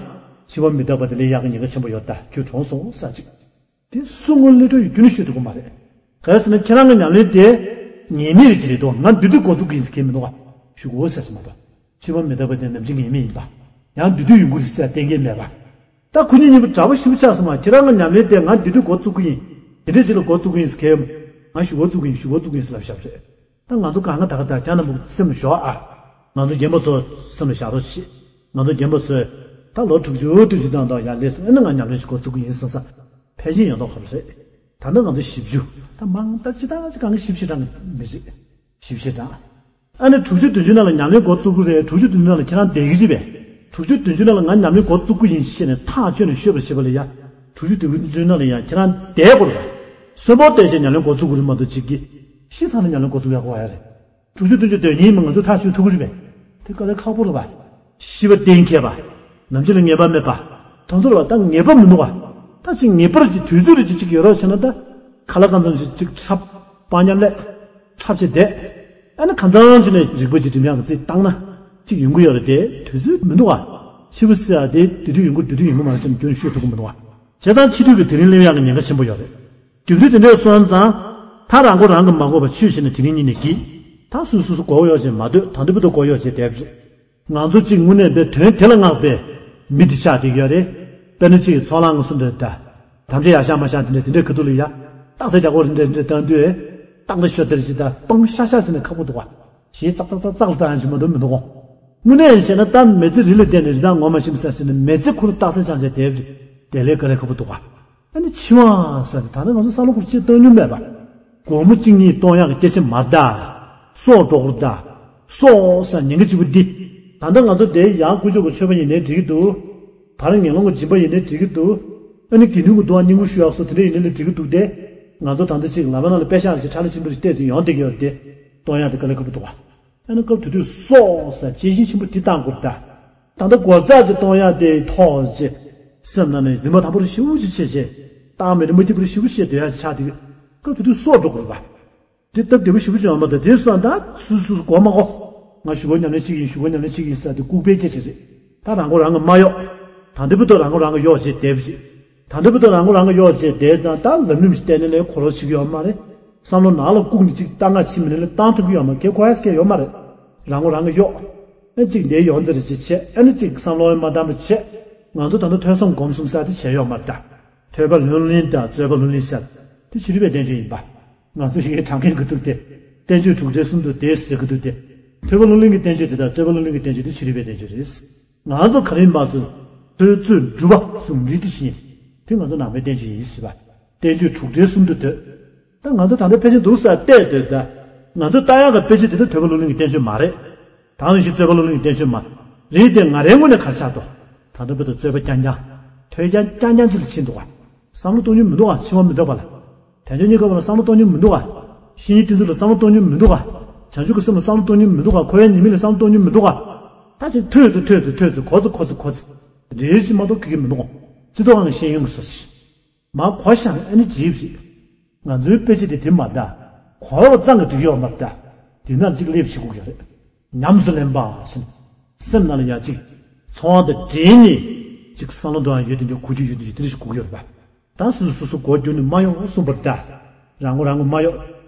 འཆི་བ་མི་རྟག་པ་དེ་སླེབས་ཡག་གི་ཉེན་ཁ་ཆེན་པོ་ཡོད། ད་ཁྱོད་གྲོངས་སོང་ཟེར་ཅིག། དེ་སུ་ངོ་སླེབས་འགྲོ་ཡོད་རྒྱུ་ནི་ཤོད་ཐུབ་ཀྱི་མ་རེད། ག་རེ་ཟེར་ན་ཁྱེད་རང་གི་ཉམས་ལེན་དེ་ངེས་མེད་རེད་ཅིག་རེད་དོ། ང་དེ་དུས་འགོ་བཙུགས་ཀྱི་ཡིན་ཟེར་མཁན་མི་འདུག་ག། གཞུག་གུ་ཟེར་ཟེར་མ་གཏོགས། འཆི་བ་མི་རྟག་པ་དེ་ནམ་འཆི་ངེས་མེད་ཡིན་པ། ཡང་དེ་དུས་ཡོང་གི་རེད་ཟེར་གཏན་འཁེལ་མེད་པ། ད་ཁོ་གཉིས་གཉིས་པོ་འདྲ་པོ་ཞེ་པོ་ཆགས་སོང་ང་། ཁྱེད་རང་གི་ཉམས་ལེན་དེ་ང་དེ་དུས་འགོ་བཙུགས་ཀྱི་ཡིན། དེ་འདྲ་ཅིག་ལ་འགོ་བཙུགས་ཀྱི་ཡིན་ཟེར་མཁན། ང་གཞུག་གུ་བཙུགས་ཀྱི་ཡིན། གཞུག་གུ་བཙུགས་ཀྱི་ཡིན་ཟེར་ལབ་བཞག་པ་རེད། ད་ང་ཚོ་གང་ག་ད་ག་ད་ཁྱེད་རྣམ་པ་སེམས་ལ་ཞོག་ཨ། ང་ཚོ་རྒན་པ་ཚོ་སེམས་ལ་བཞག་རོགས་བྱེད། ང་ཚོ་རྒན་པ་ཚོས་ད་ལོ་དྲུག་ཅུ་བདུན་ཅུ་ཐམ་པ་ཡར་སླེབས་སོང་ཨ་ནི་ང་ཉམས་ལེན་ཞིག་འགོ་བཙུགས་ཀྱི་ཡིན་བསམ་ས། ཕལ་ཆེར་ཡོང་མདོག་ཁ་པོ་རེད། ད་ལྟ་ང་ཚོ་བཞི་བཅུ། ད་མང་ད་ཅི་ད་ཅི་གང་གི་བཞི་བཅུ་གྲངས་མི་རེད། བཞི་བཅུ་གྲངས། ཨ་ནི་དྲུག་ཅུ་བདུན་ཅུ་ནང་ལ་ཉམས་ལེན་འགོ་བཙུགས་ཀྱི་རེད། དྲུག་ཅུ་བདུན་ཅུ་ནང་ལ་ཁྱེད་རང་བསྡད་ཀྱི་རེད་པས། དྲུག་ཅུ་བདུན་ཅུ་ནང་ལ་ང་ཉམས་ལེན་འགོ་བཙུགས་ཀྱི་ཡིན་ཞེས་ནས་ཐག་གཅོད་ནས་ཤོད་པར་བྱེད་པ་ལ་ཡ། དྲུག་ཅུ་བདུན་ཅུ་ནང་ལ་ཡ་ཁྱེད་རང་བསྡད་དགོས་རེད་པ། གསོན་པོ་བསྡད་བྱས་ཉམས་ལེན་འགོ་བཙུགས་དགོས་རེད་མ་གཏོགས་གཅིག་གིས་ཤི་ཚར་ནས་ཉམས་ལེན་འགོ་བཙུགས་ཡག་གོ་ཡ་རེད། དྲུག་ཅུ་བདུན་ཅུ་སྡོད་མཁན་ཡིན་པ་ང་ཚོས་ཐག་གཅོད་ཐུབ་ཀྱི་རེད་པས། དེ་དཀའ་ལས་ཁག་པོ་རེད་པ། ཤི་བ་གཏན་འཁེལ་བ། ནམ་འཆི་ལ་ངེས་པ་མེད་པ། དེ་ཚོ་རེད་པ། ད་ངེས་པ་མི་འདུག་ག། ད་ཅིག་ངེས་པར་གྱི་དུས་ཚོད་རེ་ཅིག་ཅིག་ཡོད་རོགས་བྱས་ན། ད་ཁ་ལག་གང་འཚམ་ཞིག་ཅིག་འཁྲབ། སྤང་ཉམས་ལེན་འཁྲབ་བྱས་བསྡད། ཨ་ནི་གང་འཚམ་ཅིག་ནས་རིག་པ་ཅིག་འགྲིམ་ཡག་གི་རྩིས་བཏང་ན་ཅིག་ཡོང་གི་ཡོད་རེད་དེ། དུས་ཚོད་མི་འདུག་ག། འཆི་བ་ཟེར་ཡ་དེ་དེ་དུས་ཡོང་གི་རེད། དེ་དུས་ཡོང་གི་མ་རེད་བསམ་རྒྱུན་ཤོད་ཐུབ་ཀྱི་མི་འདུག་ག། བྱས་ཙང་འཆི་དུས་ཀྱི་དེ་རིང་སླེབས་ཡག་གི་ཉེན་ཁ་ཆེན་པོ་ཡོད་རེད། དེ་དུས་དེ་འདྲས་སོང་ཙང་། ད་རང་མགོ་རང་གིས་མ་སྒུར་བར་ཆོས་བྱས་ན་དེ་རིང་ཉིན་ནས་གི། ད་སུ་སུ་སུ་མགོ་གཡོག་བྱས་མ་སྡོད། ད་འདི་བུ་དུ་མགོ་གཡོག་བྱས་བསྡད་པ་རེད། ང་ཚོ་གཅིག་དངོས་གནས་པའི་དོན་དེ་ལ་བསྔགས་པའི་མི་འདི་ཆགས་བསྡད་ཀྱི་ཡོད་རེད། དཔེར་ན་གཅིག་ཚོགས་ལངས་སུ་འདྲ་ད། དམ་བཅའ་ཡར་བཞག་མར་བཞག་དེ་འདྲ་དེ་འདྲའི་ཁ་ཐུག་ལ་ཡ། རྟགས་གསལ་རྒྱག་གོ་རེ་འདྲ་འདྲ་བཏང་དུས། རྟགས་འདྲ་ཤོ་དེར་ཅིག་ད་སྤང་ཤ་ཤ་ཟེར་ནས་ཁག་པོ་འདུག་ག། ཞེས་ཙག་ཙག་ཙག་ཙག་ལ་བཏང་ཡང་ཅི་མ་འདུག་མི་འདུག་ག། དངོས་གནས་བྱས་ན་ད་མི་ཚེ་རི་ལ་བསྡད་ནས་རི་དྭགས་ངོ་མ་ཤེས་མི་ས་ཟེར་ནས་མི་ཚེ་ཁུར་རྟགས་གསལ་སྦྱང་བྱས་བསྡད་པ་རེད། དེ་ལས་དཀའ་ལས་ཁག་པོ་འདུག་ག། ཨ་ནི་འཆི་བ་ཟེར་ནས་ད་ནི་ང་ཚོ་བསམ་བློ་ཁུར་ཅིག་བཏང་མྱོང་མེད་པ། སྒོར་མོ་གཅིག་གཉིས་གཏོང་ཡག་གི་སྐད་ཆ་མ་རེད་ད། སྲོག་འགྲོ་གི་རེད་ད། སྲོག་ཟེར་ཉེན་ཁ་ཆེ་པོ་འདི། ད་ལྟ་ང་ཚོ་དེ་ཡང་དཀོན་མཆོག་གི་མཆོད་པ་ཡིན་ནའི་འགྲིག་གི་འདུག། བར་ངན་སློང་གི་སྦྱིན་པ་ཡིན་ནའི་འགྲིག་གི་འདུག། ཨ་ནི་དགེ་འདུན་གྱི་འདུ་བ་བསྙེན་བཀུར་ཞུ་ཡག་སོགས་དེ་འདྲ་ཡིན་ནའི་ལས་འགྲིག་གི་འདུག་སྟེ། ང་ཚོ་ད་ལྟ་གཅིག་ལག་པ་ནང་ལ་པེ་ཤག་ཞིག་ཁྲ་ལ་ཆེན་པོ་ཞིག་གཏད་ཟིན་ཡོང་བསྡད་ཀྱི་ཡོད་རེད་དེ། གཏོང་ཡག་དེ་དཀའ་ལས་ཁག་པོ་འདུག་ག། ཨ་ནི་སྐབས་དེ་དུས་སྲོག་ཟེར་གཅེས་ཤིང་ཆེན་པོ་འདི་བཏང་དགོས་རེད་ད། ད་ལྟ་སྒོར་རྩ་ཅིག་གཏོང་ཡག་དེ་ཐོག་ཅིག་སེམས་ནང་ནས་འཛིན་པ་དམ་པོ་རེ་ཞེ་པོ་ཅིག་བྱས་བྱས། རྟགས་མེད་རེ་མ་སྐྱིད་པོ་རེ་ཞེ་པོ་བྱས་སྡོད་ཡག་ཅིག་ཆགས་དུས། སྐབས་དེ་དུས་སྲོག་འགྲོ་དགོས་རེད་པ། དེ་སྟབས་བདེ་པོ་ཞེ་པོ་ཅིག་ཡོང་མ་གཏོགས། དེ་སོང་ད་སུ་སུ་སུ་མགོ་མ་འཁོར། ང་གཞུག་གུ་ཉམས་ལེན་བྱེད་ཀྱི་ཡིན། གཞུག་གུ་ཉམས་ལེན་བྱེད་ཀྱི་ཡིན་ཟེར་དེ་ལྐུགས་པའི་སྐད་ཆ་རེད། ད་རང་མགོ་རང་གིས་མ་གཡོག། ད་འདི་བུ་དུ་རང་མགོ་རང་གིས་གཡོག་བྱས་བསྡད་པ་ཞིག། ད་འདི་བུ་དུ་རང་མགོ་རང་གིས་གཡོག་བྱས་བསྡད་ཙང་ད་ལམ་རིམ་ཞིག་བསྟན་ནས་ལས་གོ་རོགས་བྱེད་ཀྱི་ཡོད་མ་རེད། བསམ་བློ་ནང་ལ་བཀུག་ནས་ཅིག་བཏང་ག་ཕྱིན་མི་ནས་ལས་བཏང་ཐུབ་ཀྱི་ཡོད་མ་རེད། ག་ཡོད་མ་རེད། རང་མགོ་རང་གིས་གཡོག། ཨ་ནི་གཅིག་འདིར་ཡོང་འདིར་ཅིག་བྱས། ཨ་ནི་གཅིག་བསམ་བློ་མ་བཏང་བ་བྱས། ང་ཚོ་ད་ལྟ་ཐོས་བསམ་སྒོམ་གསུམ་ཟེར་དེ་བྱས་ཡོད་མ་རེད་ད། ཐོས་པ་ལྷུར་ལེན་དང་རྩོད་པ་ལྷུར་ལེན་ཟེར་དེ་ཕྱི་རོལ་པའི་བསྟན་བཅོས་ཡིན་པ། ང་ཚོ་ཡི་གེ་དྲང་མཁན་གྱི་འདུག་སྟེ། བསྟན་བཅོས་དྲུག་སྒྲིལ་གསུམ་དུ་དེ་ཟེར་གྱི་འདུག་སྟེ། ཐོས་པ་ལྷུར་ལེན་གྱི་བསྟན་བཅོས་དེ་དང་རྩོད་པ་ལྷུར་ལེན་གྱི་བསྟན་བཅོས་དེ་ཕྱི་རོལ་པའི་བསྟན་བཅོས་རེད། ང་ཚོ་ག་རེ་ཡིན་པ་ཚོ། ཐོས་རྩོད་སྒྲུབ་པ་ཟུང་འབྲེལ་དེ་བཞིན། དེ་ང་ཚོ་ནང་པའི་བསྟན་བཅོས་ཡིན་ཟེར་བ། བསྟན་བཅོས་དྲུག་སྒྲིལ་གསུམ་དུ་འདོད། ད་ང་ཚོ་ད་ལྟ་ཕལ་ཆེར་འདུག་ས་བལྟས་འདོད་ད། ང་ཚོ་ལྟ་ཡག་གི་དཔེ་ཆ་དེ་ད་ཐོས་པ་བློ་གླིང་གི་བསྟན་བཅོས་མ་རེད། ད་ནང་བཞིན་རྩོད་པ་བློ་གླིང་གི་བསྟན་བཅོས་མ་རེད་དེ། ང་རའི་ངོས་ནས་ག་རེ་ཆགས་འདུག་ད་ལྟ་བར་དུ་རྩོད་པ་རྐྱང་རྐྱང་། ཐོས་རྐྱང་རྐྱང་རྐྱང་ཅིག་ལ་ཕྱིན་འདུག་ག་བསམ་བློ་གཏོང་རྒྱུ་མི་འདུག་ག་འཆི་བ་མི་རྟག་པ་ལ། དལ་འབྱོར་རྙེད་དཀའ་བ་ལ་བསམ་བློ་གཏོང་རྒྱུ་མི་འདུག་ག་བཤེས་གཉེན་བསྟེན་ཚུལ་ལ་བསམ་བློ་གཏོང་རྒྱུ་མི་འདུག་ག་བྱང་ཆུབ་ཀྱི་སེམས་ལ་བསམ་བློ་གཏོང་རྒྱུ་མི་འདུག་ག་འཁོར་བའི་ཉེས་དམིགས་ལ་བསམ་བློ་གཏོང་རྒྱུ་མི་འདུག་ག་ད་ཅིག་ཐོས་ཚུལ་ཐོས་ཚུལ་ཐོས་ཚུལ་གོ་ཚུལ་གོ་ཚུལ་གོ་ཚུལ། རེ་ཞིག་མ་གཏོགས་གི་གི་མི་འདུག་སྤྱི་ཚོགས་ནང་གི་ཤེས་ཡོན་གྱི་སོ་ཞིག་མ་གོ་ཤག་ཨ་ནི་བརྗེད་པ་ཞིག་ང་ཚོའི་དཔེ་ཆ་དེ་དེ་མ་འདྲ། གོ་བ་ཙམ་གྱིས་འགྲིག་ཡོད་མ་འདྲ། དེ་ན་གཅིག་སླེབས་བྱེད་དགོས་ཀྱི་རེད། ཉམས་སུ་ལེན་པ་ཟེར། སེམས་ནང་ལ་ཡ་གཅིག་ཚོར་བ་དང་འདྲེས་ནས་གཅིག་བསམ་བློ་གཏོང་ཡ་ཡོད་དེ་འདྲ་གོ་རྒྱུ་ཡོད་དེ་འདྲ་དེ་འདྲ་ཞིག་དགོས་ཀྱི་ཡོད་རེད་པ། ད་སོ་སོ་སོ་སོ་མགོ་རྒྱུག་ནས་མ་ཡོང་གསུངས་པ་འདྲ། རང་མགོ་རང་མགོ་མ་གཡོག་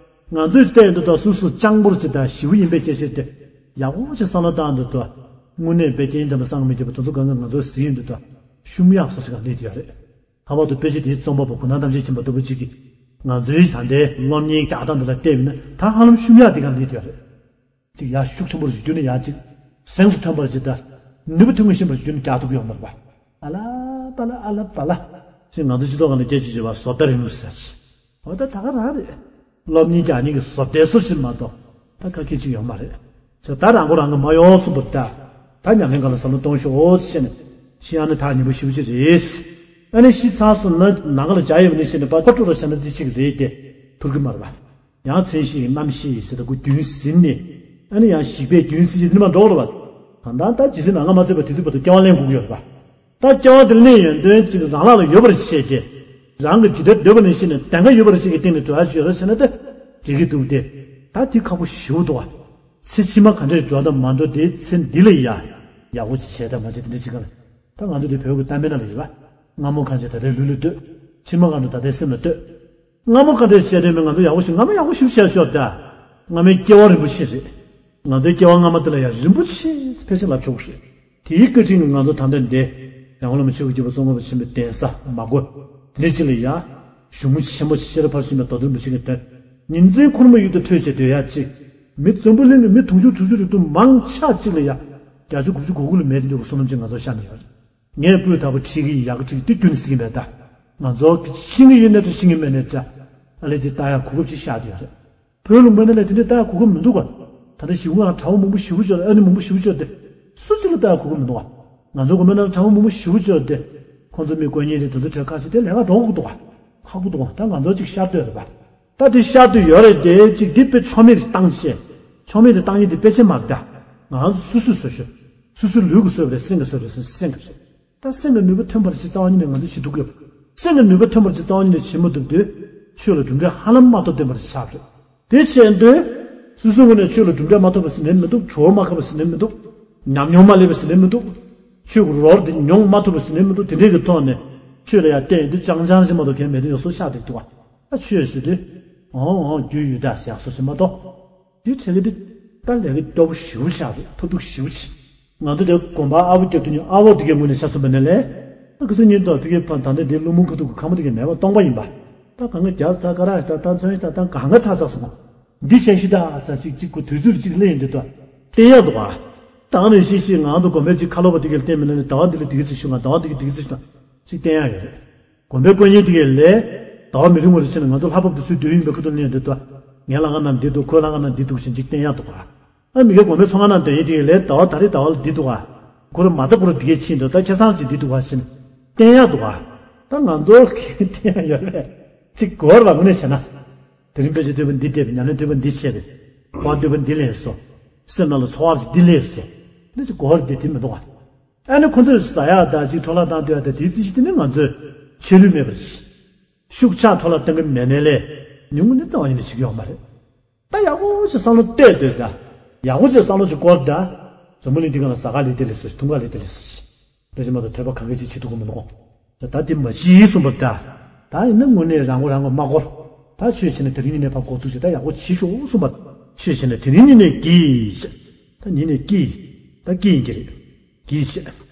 ང་ཚོས་བལྟས་ཡོང་དུས་ད་སོ་སོ་སྤྱང་པོར་བྱེད་ད་ཞེ་པོ་ཡིན་པའི་སྐད་ཆ་དེ་ཡག་པོ་ཞིག་བསམ་བློ་བཏང་དུས་ད། དངོས་གནས་དཔེ་རྒྱན་དམ་པ་སངས་མི་རྒྱས་པ་དེ་ཚོ་གང་ག་ང་ཚོར་གཟིགས་ཡོང་དུས་ད་ཤུམ་ཡག་སོ་སོ་གང་སླེབས་ཡོད་རེད། ལྷག་པར་དུ་དཔེ་ཆ་དེའི་རྩོམ་པ་པོ་གུང་ཐང་ཐམས་ཅད་མཁྱེན་པ་ལྟ་བུ་གཅིག་གིས་ང་ཚོའི་ད་ལྟའི་སློབ་གཉེར་རྒྱག་སྟངས་འདི་ལ་བལྟས་པ་ཡིན་ན་ད་ཧ་ལམ་ཤུམ་ཡག་དེ་གང་སླེབས་ཡོད་རེད། ཅིག་ཡར་ཤུགས་ཆེན་པོ་རུ་བསྒྱུར་ནས་ཡར་ཅིག་གཟེངས་སུ་ཐོན་པར་བྱེད་ད། ནུས་པ་ཐོན་ངེས་ཤིན་པར་བསྒྱུར་ནས་རྒྱག་ཐུབ་ཀྱི་ཡོད་མ་རེད་པ། ཨ་ལ་པ་ལ་ཨ་ལ་པ་ལ། ཅིག་ང་ཚོ་སྤྱི་ཚོགས་ཁང་ལ་སྐད་ཆ་བརྗོད་པ་བཟོ་ལྟ་རིང་ལུགས་ཟེར། འོ་ད་ད་ག་རང་རེད། སློབ་གཉེར་རྒྱག་མཁན་གྱི་བཟོ་ལྟའི་སོ་ཞིག་མ་གཏོགས་ད་ག་གེ་ཅིག་ཡོད་མ་རེད། ཅེས་ད་རང་མགོ་རང་གིས་མ་གཡོག་གསུངས་པ་འདྲ། ད་ཉམས་ལེན་སྒང་ལ་བསམ་བློ་གཏོང་ཤོག་ཅེས་ནས་ཤི་ཡང་ནི་ཐག་ཉེ་པོ་ཞེ་པོ་ཅིག་རེད། ཨ་ནི་ཤི་ཚར་སོང་ན་ནང་ཁ་ལ་བྱ་ཡོད་པ་ནི་ཤི་ནས་པ་ཁོ་སྤྲོ་རོགས་བྱས་ན་ཙི་ཅིག་རེད་དེ་ཐུར་གི་མ་རེད་པ། ཡང་མཚན་ཤི་ཡི་རྣམ་ཤེས་ཡི་ཟེར་ད་ཁོ་རྒྱུན་ཟིན་ནས་ཨ་ནི་ཡང་ཞིག་པའི་རྒྱུན་ཟིན་ཡི་ནི་མ་འགྲོ་རེད་པ། གང་ལྟར་ད་ཇི་སྲིད་ནང་ང་མ་ཚད་པ་དེ་ཚོའི་བར་དུ་སྐྱེ་བ་ལེན་དགོས་ཀྱི་ཡོད་རེད་པ། ད་སྐྱེ་བ་དེ་ལེན་ཡོན་ཏན་གཅིག་རང་ལག་ལ་ཡོད་པར་བྱས་རྗེས། རང་གི་ཇི་ལྟར་འདོད་པ་ནང་བཞིན་ནས་གདེང་ཁ་ཡོད་པར་བྱས་ཀྱི་སྟེང་ནས་འགྲོ་ཡ་ཞིག་ཡོད་རེད་ཟེར་ན་ད་འགྲིག་གི་འདུག་སྟེ། ད་དེ་ཁག་པོ་ཞེ་པོ་འདུག་བ། ཚེ་ཕྱི་མ་ག་འདྲས་འགྲོ་དང་མ་འགྲོ་དེ་ཚེ་འདི་ལ་ཡ་ཡག་པོ་ཅིག་བྱས་དང་མ་བྱས་དེ་འདྲ་ཅིག་ག་ལ། ད་ང་ཚོ་འདི་བོད་ཀྱི་གཏམ་དཔེ་ནང་ལ་ཡོད་པ། སྔ་མོ་གང་བྱས་ད་ལྟའི་ལུས་ལ་ལྟོས། ཕྱི་མ་གང་འགྲོ་ད་ལྟའི་སེམས་ལ་ལྟོས། སྔ་མོ་ག་འདྲས་བྱས་དོན་མེད་ང་ཚོ་ཡག་པོ་ཞིག་སྔ་མོ་ཡག་པོ་ཞིག་བྱས་ཤོག་ད། སྔ་མའི་སྐྱེ་བ་རིན་པོ་ཆེ་རེད། ང་ཚོའི་སྐྱེ་བ་སྔ་མ་དེ་ལ་ཡང་རིན་པོ་ཆེ་ཕལ་ཆེར་ལབ་ཆོག་གི་རེད། དེའི་བཀའ་དྲིན་གྱིས་ང་ཚོ་ད་ལྟ་འདི་ཡང་སློབ་མ་ཆོས་ཀྱི་རྒྱལ་པོ་ཙོང་ཁ་པ་ཆེན་པོའི་གདན་ས་མ་གོ་དེ་འདྲ་ཅིག་ལ་ཡ་གཞུང་ཆེན་པོ་ཆེ་ཤེས་རབ་ཕར་ཕྱིན་པའི་མདོ་དོན་རིན་པོ་ཆེ་གི་དོན་ཉིན་མཚན་ཁོར་མོ་ཡུལ་དུ་ཐོས་བྱས་སྡོད་ཡ་ཅིག་མི་འཛམ་བུ་གླིང་གི་མི་དུང་ཕྱུར་དྲུག་ཅུ་རེ་དྲུག་མང་ཆ་གཅིག་ལ་ཡ་བརྒྱད་ཅུ་དགུ་བཅུ་གོ་དགུ་ལས་མེད་དེ་འདྲ་བོ་བསོད་ནམས་ཅིག་ང་ཚོར་ཤར་ནས་ཡོད་རེད། ངས་སྤོས་དག་པོ་ཁྲིད་ཀྱི་ཡག་གི་ཁྲིད་ཀྱི་དུས་རྒྱུན་ཟིན་གྱི་མེད་ད། ང་ཚོ་ཤིང་གི་ཡོད་ནས་ཁྲིད་ཤིང་གི་མེད་ནས་ཁྲིད་ཨ་ལས་དེ་ལྟ་ཡག་གོ་སྐབས་ཅིག་ཤར་དུ་ཡོད་རེད། བོད་ལུང་པའི་ནང་ལ་དེ་འདྲའི་ལྟ་ཡག་གོ་སྐབས་མི་འདུག་ག་ད་ལྟ་ཞི་བ་ལྷ་གྲྭ་བ་མང་པོ་ཞེ་པོ་ཅིག་ཡོད་རེད། ཨ་ནི་མང་པོ་ཞེ་པོ་ཅིག་ཡོད་རེད་དེ། སུ་གཅིག་ལ་ལྟ་ཡག་གོ་སྐབས་མི་འདུག་ག་ང་ཚོ་དགོན་པའི་ནང་ལ་གྲྭ་བ་མང་པོ་ཞེ་པོ་ཅིག་ཡོད་རེད་དེ། ཁོང་ཚོ་མི་དཀོན་གཉེར་དེ་དེ་ཚོ་གྲྭ་ཁ་ཤས་དེ་ལས་ཀ་འགྲོ་དགོས་འདུག་ག་ཁག་པོ་འདུག་ག་ད་ང་ཚོ་གཅིག་ཤར་སྡོད་རེད་པ། ད་དེ་ཤར་སྡོད་ཡོད་རེད་དེ་གཅིག་འདི་དཔེ་ཆོ་མེད་ཅིག་བཏང་བྱས། ཆོ་མེད་དེ་བཏང་ཡིན་དེ་དཔེ་ཆེ་མ་རེད་ད། ང་ཚོ་སོ་སོས་བཟོས་ཤོག་སོ་སོའི་ལུས་ཀྱིས་བཟོས་པ་རེད། སེམས་ཀྱིས་བཟོས་པ་རེད། སེམས་ཀྱིས་བཟོས། ད་སེམས་ལ་ནུས་པ་ཐོན་པར་བྱེད་རྩ་བ་ཉིད་ནས་ང་ཚོ་བྱེད་ཐུབ་ཀྱི་ཡོད། སེམས་ལ་ནུས་པ་ཐོན་པར་བྱེད་རྩ་བ་ཉིད་ནས་བྱེད་མ་ཐུབ་དུས་ཆོས་ལ་གྲུབ་འབྲས་ཧ་ལམ་མ་ཐོབ་བསྟན་པར་ཆགས་རེད། དེ་བྱས་དུས་སོ་སོའི་ངོས་ནས་ཆོས་ལ་གྲུབ་འབྲས་མ་ཐོབ་པ་ཟེར་ནས་མི་འདུག་གྲོགས་མ་ཁ་བ་ཟེར་ནས་མི་འདུག་ཉམས་མྱོང་མ་སླེབས་པ་ཟེར་ནས་མི་འདུག་ཆོས་ཀྱི་རོར་དེ་མྱོང་མ་ཐུབ་པ་ཟེར་ནས་མི་འདུག་དེ་འདྲའི་གི་ཐོག་ནས་ཆོས་ལ་ཡང་བལྟས་ཡོང་དུས་ཅང་ཅང་ཞིག་མ་གཏོགས་གལ་མེད་དུ་ཡོང་སོ་ཤག་དེ་འདུག་བ། ད་ཆོས་ཟེར་དུས་འོང་འོང་རྒྱུ་ཡོད་ད་ཟེར་ཡག་སོ་ཞིག་མ་གཏོགས། དེ་བྱས་ཀྱི་འདི་ལྟར་ལས་ཀྱི་སྟོབས་ཞེ་པོ་ཆགས་རེད། ཐབས་སྡུག་ཞེ་པོ་ཆེ། ང་ཚོ་དེ་དགོན་པ་ཨ་བོ་སྐྱབས་དུས་ཉིད་ཨ་བོ་དེ་གའི་ངོས་ནས་ཆ་མཚོན་པ་ནས་ལས། ད་ག་ཚོད་ཉིན་ཐོག་དེ་གའི་ཕ་ད་ལྟ་འདི་ཀླུ་མུན་ཁ་ཐུག་གི་ཁ་མོ་དེ་གའི་མེད་པ་སྟོང་པ་ཡིན་པ། ད་གང་ག་རྒྱབ་ཚ་ཀ་ར་ཞིག་ད་ད་ཚོན་ཞིག་ད་ད་གང་ག་ཚ་ཚ་སོང་། འདི་བྱས་ཤི་ད་ས་ཅིག་ཅིག་གོ་དུས་ཚོད་ཅིག་ལས་ཡིན་དུས་ད་བསྟན་ཡག་འདུག་ཨ། ད་ནས་ཤི་ཤི་ང་ཚོ་དགོན་པའི་ཅིག་ཁ་ལོ་བ་དེ་གའི་བསྟན་མི་ལ་ནི་ཟླ་བ་འདི་ལ་དེ་གའི་ཚིག་ཞུ་ང་ཟླ་བ་འདི་གའི་དེ་གའི་ཚིག་ཞུ་ད་ཅིག་བསྟན་ཡག་ཡོད་རེད། དགོན་པའི་དཔོན་ཉིད་དེ་གའི་ལས། ཟླ་བ་མི་རིང་བ་རེ་ཕྱིན་ན་ང་ཚོ་ལྷ་བབས་དུ་ཚུད་སྡོད་ཡིན་པའི་ཁུ་ཐུ་ལེན་འདི་དོ། ངའི་ལྷ་ཁང་ནང་འདི་འདུག་ཁོའི་ལྷ་ཁང་ནང་འདི་འདུག་ཞེས་འཇིག་རྟེན་ཡག་འདུག་ག་ཨ་མི་དགའི་དགོན་པའི་ཚོང་ཁང་ནང་སྡོད་ཡིན་དེ་གའི་ལས་ཟླ་བ་ད་རེས་ཟླ་བ་ལ་འདི་འདུག་ག་ཁོ་ར་མ་ད་ཁོ་ར་འདི་གའི་ཕྱིན་འདུག་ད་ཁྱེད་ཚང་ཅིག་འདི་འདུག་ག་ཞེས་རྟེན་ཡག་འདུག་ག་ད་ང་ཚོ་གི་རྟེན་ཡག་ཡོད་རེད། ཅིག་གོ་བར་བ་དངོས་གནས་བྱས་ན། དེ་རིང་དཔེ་ཆ་འདོད་པ་འདི་བལྟས་པས། ཉམས་ལེན་འདོད་པ་འདི་བྱས་པས། འཁོར་བ་འདོད་པ་འདི་ལེན་སོ། སེམས་ནང་ལ་ཚོར་བ་ཅིག་འདི་ལེན་སོ། འདི་ཅིག་གོ་བར་འདི་དེ་མི་འདུག་ག་ཨ་ནི་ཁོ་ཚོས་ཟ་ཡག་དང་ཅིག་འཕྲོ་བརླག་བཏང་སྡོད་ཡག་དང་དེའི་རྩིས་གཞི་དེ་ནི་ང་ཚོས་ཆད་ལུས་མེད་པར་ཤུགས་ཆག་འཕྲོ་བརླག་གཏང་གི་མེད་ནའི་ལས་ཉུང་ངུ་ནི་རྩ་བ་ཉིད་ནས་བྱེད་ཀྱི་ཡོད་མ་རེད། ད་ཡག་པོ་ཞིག་བསམ་བློ་གཏད་སྡོད་ད། ཡག་པོ་ཞིག་བསམ་བློ་ཞིག་བསྐོར་ད། འཛམ་བུ་གླིང་འདི་སྒང་ལ་ཟ་ཁང་ལས་དེ་ལས་སོ་ཞིག་འཐུང་ཁང་ལས་དེ་ལས་སོ་ཞིག་འདྲ་ཞིག་མ་གཏོགས་ཐོས་པ་གང་ག་ཅིག་བྱེད་ཐུབ་ཀྱི་མི་འདུག་ད་ད་དེ་མ་བྱེད་གསུངས་པ་འདྲ། ད་ཡིན་ན་དངོས་གནས་རང་མགོ་རང་གིས་མ་བསྐོར། ད་ཆོས་བྱས་ན་དེ་རིང་ཉིན་ནས་ཕར་འགོ་ཚུགས་བྱས་ད་ཡག་པོ་བྱེད་ཤོག་གསུངས་པ། ཆོས་བྱས་ན་དེ་རིང་ཉིན་ནས་གྱིས། ད་ཉིན་ནས་གྱིས། ད་གྱིས་ཡིན་གྱི་རེད། གྱིས་བྱས།